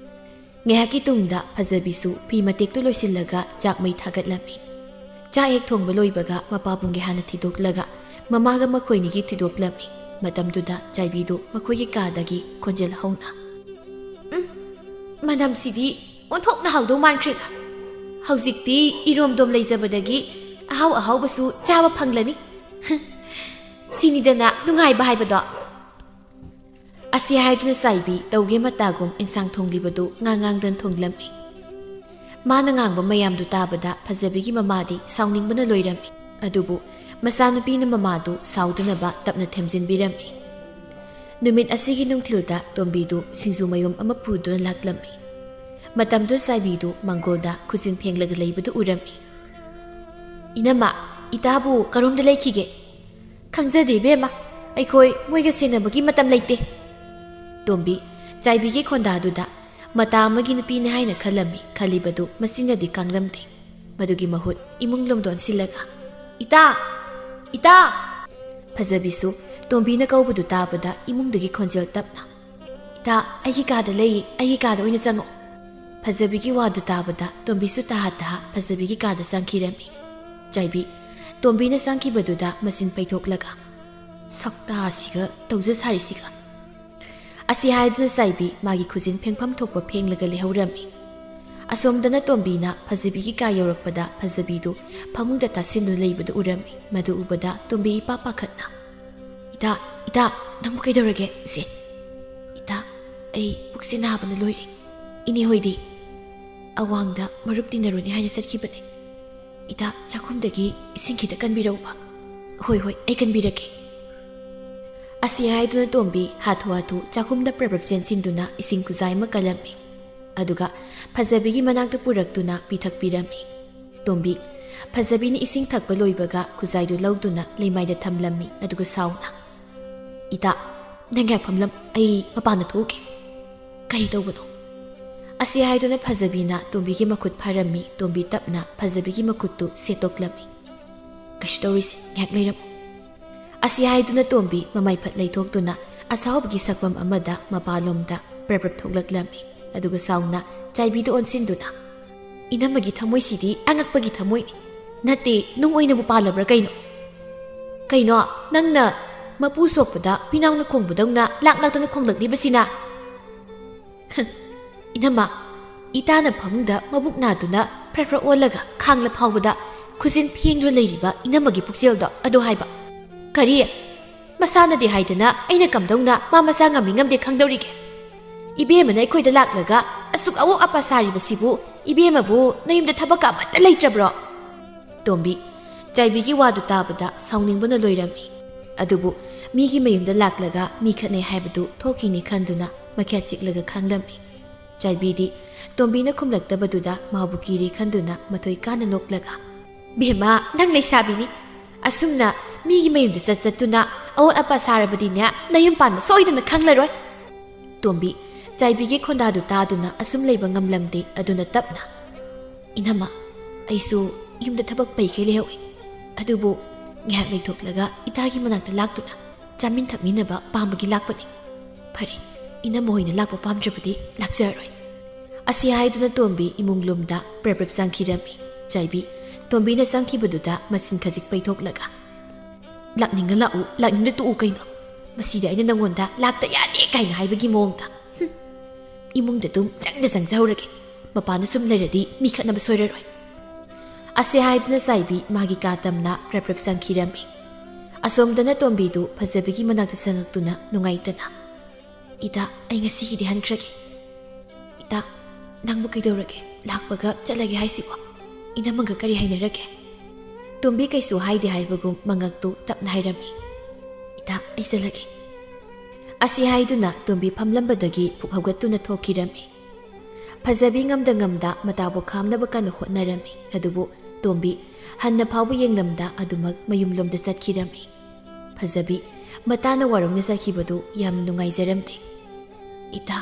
ꯉꯥꯏꯍꯥꯛꯀꯤ ꯇꯨꯡꯗ ꯐꯖꯕꯤꯁꯨ ꯐꯤ ꯃꯇꯦꯛꯇꯨ ꯂꯣꯏꯁꯤꯜꯂꯒ ꯆꯥꯛ ꯃꯩ ꯊꯥꯒꯠꯂꯝꯃꯤ꯫ ꯆꯥꯛ ꯍꯦꯛ ꯊꯣꯡꯕ ꯂꯣꯏꯕꯒ ꯃꯄꯥꯕꯨꯡꯒꯤ ꯍꯥꯟꯅ ꯊꯤꯗꯣꯛꯂꯒ ꯃꯃꯥꯒ ꯃꯈꯣꯏꯅꯤꯒꯤ ꯊꯤꯗꯣꯛꯂꯝꯃꯤ꯫ ꯃꯇꯝꯗꯨꯗ ꯆꯥꯏꯕꯤꯗꯨ ꯃꯈꯣꯏꯒꯤ ꯀꯥꯗꯒꯤ ꯈꯣꯟꯖꯦꯜ ꯍꯧꯅ, "ꯎꯝ, ꯃꯅꯝꯁꯤꯗꯤ ꯑꯣꯟꯊꯣꯛꯅ ꯍꯥꯎꯗꯧ ꯃꯥꯟꯈ꯭ꯔꯦꯗ꯫ ꯍꯧꯖꯤꯛꯇꯤ ꯏꯔꯣꯝꯗꯣꯝ ꯂꯩꯖꯕꯗꯒꯤ ꯑꯍꯥꯎ ꯑꯍꯥꯎꯕꯁꯨ ꯆꯥꯕ ꯐꯪꯂꯅꯤ꯫ ꯁꯤꯅꯤꯗꯅ ꯅꯨꯡꯉꯥꯏꯕ ꯍꯥꯏꯕꯗꯣ꯫" ꯑꯁꯤ ꯍꯥꯏꯗꯨꯅ ꯆꯥꯏꯕꯤ ꯇꯧꯒꯦ ꯃꯇꯥꯒꯨꯝ ꯏꯟꯁꯥꯡ ꯊꯣꯡꯂꯤꯕꯗꯨ ꯉꯥꯡ ꯉꯥꯡꯗꯅ ꯊꯣꯡꯂꯝꯃꯤ꯫ ꯃꯥꯅ ꯉꯥꯡꯕ ꯃꯌꯥꯝꯗꯨ ꯇꯥꯕꯗ ꯐꯖꯕꯤꯒꯤ ꯃꯃꯥꯗꯤ ꯁꯥꯎꯅꯤꯡꯕꯅ ꯂꯣꯏꯔꯝꯃꯤ꯫ ꯑꯗꯨꯕꯨ ꯃꯆꯥꯅꯨꯄꯤꯅ ꯃꯃꯥꯗꯨ ꯁꯥꯎꯗꯅꯕ ꯇꯞꯅ ꯊꯦꯝꯖꯤꯟꯕꯤꯔꯝꯃꯤ꯫ ꯅꯨꯃꯤꯠ ꯑꯁꯤꯒꯤ ꯅꯨꯡꯊꯤꯜꯗ ꯇꯣꯝꯕꯤꯗꯨ ꯁꯤꯡꯖꯨ ꯃꯌꯨꯝ ꯑꯃ ꯄꯨꯗꯨꯅ ꯂꯥꯛꯂꯝꯃꯤ꯫ ꯃꯇꯝꯗꯨ ꯆꯥꯏꯕꯤꯗꯨ ꯃꯥꯡꯒꯣꯜꯗ ꯈꯨꯖꯤꯟ ꯐꯦꯡꯂꯒ ꯂꯩꯕꯗꯨ ꯎꯔꯝꯃꯤ꯫ "ꯏꯅꯝꯃ, ꯏꯇꯥꯕꯨ ꯀꯔꯣꯝꯗ ꯂꯩꯈꯤꯒꯦ?" "ꯈꯪꯖꯗꯦ ꯏꯕꯦꯝꯃ, ꯑꯩꯈꯣꯏ ꯃꯣꯏꯒ ꯁꯦꯟꯅꯕꯒꯤ ꯃꯇꯝ ꯂꯩꯇꯦ꯫" ꯇꯣꯝꯕꯤ, ꯆꯥꯏꯕꯤꯒꯤ ꯈꯣꯟꯗꯥꯗꯨꯗ ꯃꯇꯥ ꯑꯃꯒꯤ ꯅꯨꯄꯤꯅꯤ ꯍꯥꯏꯅ ꯈꯜꯂꯝꯃꯤ, ꯈꯜꯂꯤꯕꯗꯨ ꯃꯆꯤꯟꯅꯗꯤ ꯀꯥꯡꯂꯝꯗꯦ꯫ ꯃꯗꯨꯒꯤ ꯃꯍꯨꯠ ꯏꯃꯨꯡ ꯂꯣꯝꯗ ꯑꯣꯟꯁꯤꯜꯂꯒ, "ꯏꯇꯥ! ꯏꯇꯥ!" ꯐꯖꯕꯤꯁꯨ ꯇꯣꯝꯕꯤꯅ ꯀꯧꯕꯗꯨ ꯇꯥꯕꯗ ꯏꯃꯨꯡꯗꯒꯤ ꯈꯣꯟꯖꯦꯜ ꯇꯞꯅ, "ꯏꯇꯥ, ꯑꯩꯒꯤ ꯀꯥꯗ ꯂꯩꯌꯦ, ꯑꯩꯒꯤ ꯀꯥꯗ ꯑꯣꯏꯅ ꯆꯪꯉꯛꯑꯣ꯫" ꯐꯖꯕꯤꯒꯤ ꯋꯥꯗꯨ ꯇꯥꯕꯗ ꯇꯣꯝꯕꯤꯁꯨ ꯇꯍꯥ ꯇꯍꯥ ꯐꯖꯕꯤꯒꯤ ꯀꯥꯗ ꯆꯪꯈꯤꯔꯝꯃꯤ꯫ ꯆꯥꯏꯕꯤ, ꯇꯣꯝꯕꯤꯅ ꯆꯪꯈꯤꯕꯗꯨꯗ ꯃꯆꯤꯟ ꯄꯩꯊꯣꯛꯂꯒ, "ꯁꯛꯇꯥꯁꯤꯒ ꯇꯧꯖ ꯁꯥꯔꯤꯁꯤꯒ!" ꯑꯁꯤ ꯍꯥꯏꯗꯨꯅ ꯆꯥꯏꯕꯤ ꯃꯥꯒꯤ ꯈꯨꯖꯤꯟ ꯐꯦꯡꯐꯝ ꯊꯣꯛꯄ ꯐꯦꯡꯂꯒ ꯂꯩꯍꯧꯔꯝꯃꯤ꯫ ꯑꯁꯣꯝꯗꯅ ꯇꯣꯝꯕꯤꯅ ꯐꯖꯕꯤꯒꯤ ꯀꯥ ꯌꯧꯔꯛꯄꯗ ꯐꯖꯕꯤꯗꯨ ꯐꯃꯨꯡꯗ ꯇꯥꯁꯤꯟꯗꯨꯅ ꯂꯩꯕꯗꯨ ꯎꯔꯝꯃꯤ꯫ ꯃꯗꯨ ꯎꯕꯗ ꯇꯣꯝꯕꯤ ꯏꯄꯥ ꯄꯥꯈꯠꯅ, "ꯏꯇꯥ, ꯏꯇꯥ, ꯅꯪꯕꯨ ꯀꯩꯗꯧꯔꯒꯦ?" "ꯏꯆꯦ, ꯏꯇꯥ, ꯑꯩ ꯄꯨꯛꯁꯤ ꯅꯥꯕꯅ ꯂꯣꯏꯔꯦ꯫ ꯏꯅꯦ ꯍꯣꯏꯗꯤ?" "ꯑꯋꯥꯡꯗ ꯃꯔꯨꯞ ꯇꯤꯟꯅꯔꯨꯅꯤ ꯍꯥꯏꯅ ꯆꯠꯈꯤꯕꯅꯦ꯫ ꯏꯇꯥ, ꯆꯥꯛꯈꯨꯝꯗꯒꯤ ꯏꯁꯤꯡ ꯈꯤꯇ ꯀꯟꯕꯤꯔꯛꯎꯕ꯫" "ꯍꯣꯏ, ꯍꯣꯏ, ꯑꯩ ꯀꯟꯕꯤꯔꯛꯀꯦ꯫" ꯑꯁꯤ ꯍꯥꯏꯗꯨꯅ ꯇꯣꯝꯕꯤ ꯍꯥꯊꯨ ꯍꯥꯊꯨ ꯆꯥꯛꯈꯨꯝꯗ ꯄ꯭ꯔꯞ ꯄ꯭ꯔꯞ ꯆꯦꯟꯁꯤꯟꯗꯨꯅ ꯏꯁꯤꯡ ꯈꯨꯖꯥꯏ ꯑꯃ ꯀꯜꯂꯝꯃꯤ꯫ ꯑꯗꯨꯒ ꯐꯖꯕꯤꯒꯤ ꯃꯅꯥꯛꯇ ꯄꯨꯔꯛꯇꯨꯅ ꯄꯤꯊꯛꯄꯤꯔꯝꯃꯤ꯫ ꯇꯣꯝꯕꯤ, ꯐꯖꯕꯤꯅ ꯏꯁꯤꯡ ꯊꯛꯄ ꯂꯣꯏꯕꯒ ꯈꯨꯖꯥꯏꯗꯨ ꯂꯧꯗꯨꯅ ꯂꯩꯃꯥꯏꯗ ꯊꯝꯂꯝꯃꯤ꯫ ꯑꯗꯨꯒ ꯁꯥꯎꯅ, "ꯏꯇꯥ, ꯅꯪ ꯉꯥꯏꯍꯥꯛ ꯐꯝꯂꯝ, ꯑꯩ ꯃꯄꯥꯟꯗ ꯊꯣꯛꯎꯒꯦ꯫" "ꯀꯔꯤ ꯇꯧꯕꯅꯣ?" ꯑꯁꯤ ꯍꯥꯏꯗꯨꯅ ꯐꯖꯕꯤꯅ ꯇꯣꯝꯕꯤꯒꯤ ꯃꯈꯨꯠ ꯐꯥꯔꯝꯃꯤ꯫ ꯇꯣꯝꯕꯤ ꯇꯞꯅ ꯐꯖꯕꯤꯒꯤ ꯃꯈꯨꯠꯇꯨ ꯁꯦꯠꯇꯣꯛꯂꯝꯃꯤ꯫ "ꯀꯩꯁꯨ ꯇꯧꯔꯣꯏꯁꯦ, ꯉꯥꯏꯍꯥꯛ ꯂꯩꯔꯝꯃꯨ꯫" ꯑꯁꯤ ꯍꯥꯏꯗꯨꯅ ꯇꯣꯝꯕꯤ ꯃꯃꯥꯏ ꯐꯠ ꯂꯩꯊꯣꯛꯇꯨꯅ ꯑꯁꯥꯎꯕꯒꯤ ꯁꯛꯐꯝ ꯑꯃꯗ ꯃꯄꯥꯟꯂꯣꯝꯗ ꯄ꯭ꯔꯞ ꯄ꯭ꯔꯞ ꯊꯣꯛꯂꯛꯂꯝꯃꯤ꯫ ꯑꯗꯨꯒ ꯁꯥꯎꯅ ꯆꯥꯏꯕꯤꯗ ꯑꯣꯟꯁꯤꯟꯗꯨꯅ, "ꯏꯅꯝꯃꯒꯤ ꯊꯃꯣꯏꯁꯤꯗꯤ ꯑꯉꯛꯄꯒꯤ ꯊꯃꯣꯏꯅꯤ꯫ ꯅꯠꯇꯦ, ꯅꯨꯡ ꯑꯣꯏꯅꯕꯨ ꯄꯥꯜꯂꯕ꯭ꯔꯥ ꯀꯩꯅꯣ? ꯀꯩꯅꯣ, ꯅꯪꯅ ꯃꯄꯨ ꯁꯣꯛꯄꯗ ꯍꯨꯏꯅꯥꯎꯅ ꯈꯣꯡꯕꯗꯧꯅ ꯂꯥꯛ ꯂꯥꯛꯇꯅ ꯈꯣꯡꯂꯛꯂꯤꯕꯁꯤꯅ?" "ꯍ, ꯏꯅꯝꯃ, ꯏꯇꯥꯅ ꯐꯃꯨꯡꯗ ꯃꯕꯨꯛ ꯅꯥꯗꯨꯅ ꯐ꯭ꯔ ꯐ꯭ꯔ ꯑꯣꯜꯂꯒ ꯈꯥꯡꯂ ꯐꯥꯎꯕꯗ ꯈꯨꯖꯤꯟ ꯐꯦꯡꯗꯨꯅ ꯂꯩꯔꯤꯕ ꯏꯅꯝꯃꯒꯤ ꯄꯨꯛꯆꯦꯜꯗꯣ ꯑꯗꯨ ꯍꯥꯏꯕ꯫" "ꯀꯔꯤ? ꯃꯁꯥꯅꯗꯤ ꯍꯥꯏꯗꯅ ꯑꯩꯅ ꯀꯝꯗꯧꯅ ꯃꯥ ꯃꯁꯥ ꯉꯝꯃꯤ ꯉꯝꯗꯦ ꯈꯪꯗꯧꯔꯤꯒꯦ? ꯏꯕꯦꯝꯃꯅ ꯑꯩꯈꯣꯏꯗ ꯂꯥꯛꯂꯒ ꯑꯁꯨꯛ ꯑꯋꯣꯛ ꯑꯄꯥ ꯁꯥꯔꯤꯕꯁꯤꯕꯨ ꯏꯕꯦꯝꯃꯕꯨ ꯅꯌꯨꯝꯗ ꯊꯕꯛꯀ ꯑꯃꯠꯇ ꯂꯩꯇ꯭ꯔꯕ꯭ꯔꯣ?" ꯇꯣꯝꯕꯤ, ꯆꯥꯏꯕꯤꯒꯤ ꯋꯥꯗꯨ ꯇꯥꯕꯗ ꯁꯥꯎꯅꯤꯡꯕꯅ ꯂꯣꯏꯔꯝꯃꯤ꯫ ꯑꯗꯨꯕꯨ ꯃꯤꯒꯤ ꯃꯌꯨꯝꯗ ꯂꯥꯛꯂꯒ ꯃꯤ ꯈꯠꯅꯩ ꯍꯥꯏꯕꯗꯨ ꯊꯣꯛꯈꯤꯅꯤ ꯈꯟꯗꯨꯅ ꯃꯈꯌꯥꯠ ꯆꯤꯛꯂꯒ ꯈꯥꯡꯂꯝꯃꯤ꯫ ꯆꯥꯏꯕꯤꯗꯤ ꯇꯣꯝꯕꯤꯅ ꯈꯨꯝꯂꯛꯇꯕꯗꯨꯗ ꯃꯥꯕꯨ ꯀꯤꯔꯦ ꯈꯟꯗꯨꯅ ꯃꯊꯣꯏ ꯀꯥꯅ ꯅꯣꯛꯂꯒ, "ꯕꯦꯝꯃ, ꯅꯪ ꯂꯩꯁꯥꯕꯤꯅꯤ꯫ ꯑꯁꯨꯝꯅ ꯃꯤꯒꯤ ꯃꯌꯨꯝꯗ ꯆꯠ ꯆꯠꯇꯨꯅ ꯑꯋꯣꯠ ꯑꯄꯥ ꯁꯥꯔꯕꯗꯤꯅꯦ, ꯅꯌꯨꯝ ꯄꯥꯟꯕ ꯁꯣꯏꯗꯅ ꯈꯪꯂꯔꯣꯏ꯫" ꯇꯣꯝꯕꯤ, ꯆꯥꯏꯕꯤꯒꯤ ꯈꯣꯟꯗꯥꯗꯨ ꯇꯥꯗꯨꯅ ꯑꯁꯨꯝ ꯂꯩꯕ ꯉꯝꯂꯝꯗꯦ꯫ ꯑꯗꯨꯅ ꯇꯞꯅ, "ꯏꯅꯝꯃ, ꯑꯩꯁꯨ ꯌꯨꯝꯗ ꯊꯕꯛ ꯄꯩꯈꯩ ꯂꯩꯍꯧꯏ꯫ ꯑꯗꯨꯕꯨ ꯉꯥꯏꯍꯥꯛ ꯂꯩꯊꯣꯛꯂꯒ ꯏꯇꯥꯒꯤ ꯃꯅꯥꯛꯇ ꯂꯥꯛꯇꯨꯅ ꯆꯥꯃꯤꯟ ꯊꯛꯃꯤꯟꯅꯕ ꯄꯥꯝꯕꯒꯤ ꯂꯥꯛꯄꯅꯤ꯫ ꯐꯔꯦ, ꯏꯅꯝꯃ ꯍꯣꯏꯅ ꯂꯥꯛꯄ ꯄꯥꯝꯗ꯭ꯔꯕꯗꯤ ꯂꯥꯛꯆꯔꯔꯣꯏ꯫" ꯑꯁꯤ ꯍꯥꯏꯗꯨꯅ ꯇꯣꯝꯕꯤ ꯏꯃꯨꯡ ꯂꯣꯝꯗ ꯄ꯭ꯔꯞ ꯄ꯭ꯔꯞ ꯆꯪꯈꯤꯔꯝꯃꯤ꯫ ꯆꯥꯏꯕꯤ ꯇꯣꯝꯕꯤꯅ ꯆꯪꯈꯤꯕꯗꯨꯗ ꯃꯆꯤꯟ ꯈꯖꯤꯛ ꯄꯩꯊꯣꯛꯂꯒ, "ꯂꯥꯛꯅꯤꯡꯉ ꯂꯥꯛꯎ, ꯂꯥꯛꯅꯤꯡꯗ ꯇꯣꯛꯎ ꯀꯩꯅꯣ꯫ ꯃꯁꯤꯗꯤ ꯑꯩꯅ ꯅꯪꯉꯣꯟꯗ ꯂꯥꯛꯇ ꯌꯥꯗꯦ ꯀꯥꯏꯅ ꯍꯥꯏꯕꯒꯤ ꯃꯑꯣꯡꯗ꯫ ꯍꯨꯝ꯫ ꯏꯃꯨꯡꯗ ꯑꯗꯨꯝ ꯆꯪꯗ ꯆꯪꯖꯍꯧꯔꯒꯦ꯫ ꯃꯄꯥꯟꯗ ꯁꯨꯝ ꯂꯩꯔꯗꯤ ꯃꯤ ꯈꯠꯅꯕ ꯁꯣꯏꯔꯔꯣꯏ"꯫ ꯑꯁꯤ ꯍꯥꯏꯗꯨꯅ ꯆꯥꯏꯕꯤ ꯃꯥꯒꯤ ꯀꯥ ꯇꯝꯅ ꯄ꯭ꯔꯞ ꯄ꯭ꯔꯞ ꯆꯪꯈꯤꯔꯝꯃꯤ꯫ ꯑꯁꯣꯝꯗꯅ ꯇꯣꯝꯕꯤꯗꯨ ꯐꯖꯕꯤꯒꯤ ꯃꯅꯥꯛꯇ ꯆꯪꯉꯛꯇꯨꯅ ꯅꯨꯡꯉꯥꯏꯇꯅ, "ꯏꯇꯥ, ꯑꯩ ꯉꯁꯤꯒꯤꯗꯤ ꯍꯟꯈ꯭ꯔꯒꯦ꯫ ꯏꯇꯥ, ꯅꯪꯕꯨ ꯀꯩꯗꯧꯔꯒꯦ? ꯂꯥꯛꯄꯒ ꯆꯠꯂꯒꯦ ꯍꯥꯏꯁꯤꯕꯣ? ꯏꯅꯝꯃꯒ ꯀꯔꯤ ꯍꯥꯏꯅꯔꯒꯦ?" ꯇꯣꯝꯕꯤ ꯀꯩꯁꯨ ꯍꯥꯏꯗꯦ ꯍꯥꯏꯕꯒꯨꯝ ꯃꯉꯛꯇꯨ ꯇꯞꯅ ꯍꯥꯏꯔꯝꯃꯤ꯫ "ꯏꯇꯥ, ꯑꯩ ꯆꯠꯂꯒꯦ"꯫ ꯑꯁꯤ ꯍꯥꯏꯗꯨꯅ ꯇꯣꯝꯕꯤ ꯐꯝꯂꯝꯕꯗꯒꯤ ꯐꯨꯛ ꯍꯧꯒꯠꯇꯨꯅ ꯊꯣꯛꯈꯤꯔꯝꯃꯤ꯫ ꯐꯖꯕꯤ ꯉꯝꯗ ꯉꯝꯗ ꯃꯇꯥꯕꯨ ꯈꯥꯝꯅꯕ ꯀꯟꯅ ꯍꯣꯠꯅꯔꯝꯃꯤ꯫ ꯑꯗꯨꯕꯨ ꯇꯣꯝꯕꯤ ꯍꯟꯅ ꯐꯥꯎꯕ ꯌꯦꯡꯂꯝꯗ ꯑꯗꯨꯃꯛ ꯃꯌꯨꯝꯂꯣꯝꯗ ꯆꯠꯈꯤꯔꯝꯃꯤ꯫ ꯐꯖꯕꯤ ꯃꯇꯥꯅ ꯋꯥꯔꯧꯅ ꯆꯠꯈꯤꯕꯗꯨ ꯌꯥꯝ ꯅꯨꯡꯉꯥꯏꯖꯔꯝꯗꯦ꯫ "ꯏꯇꯥ,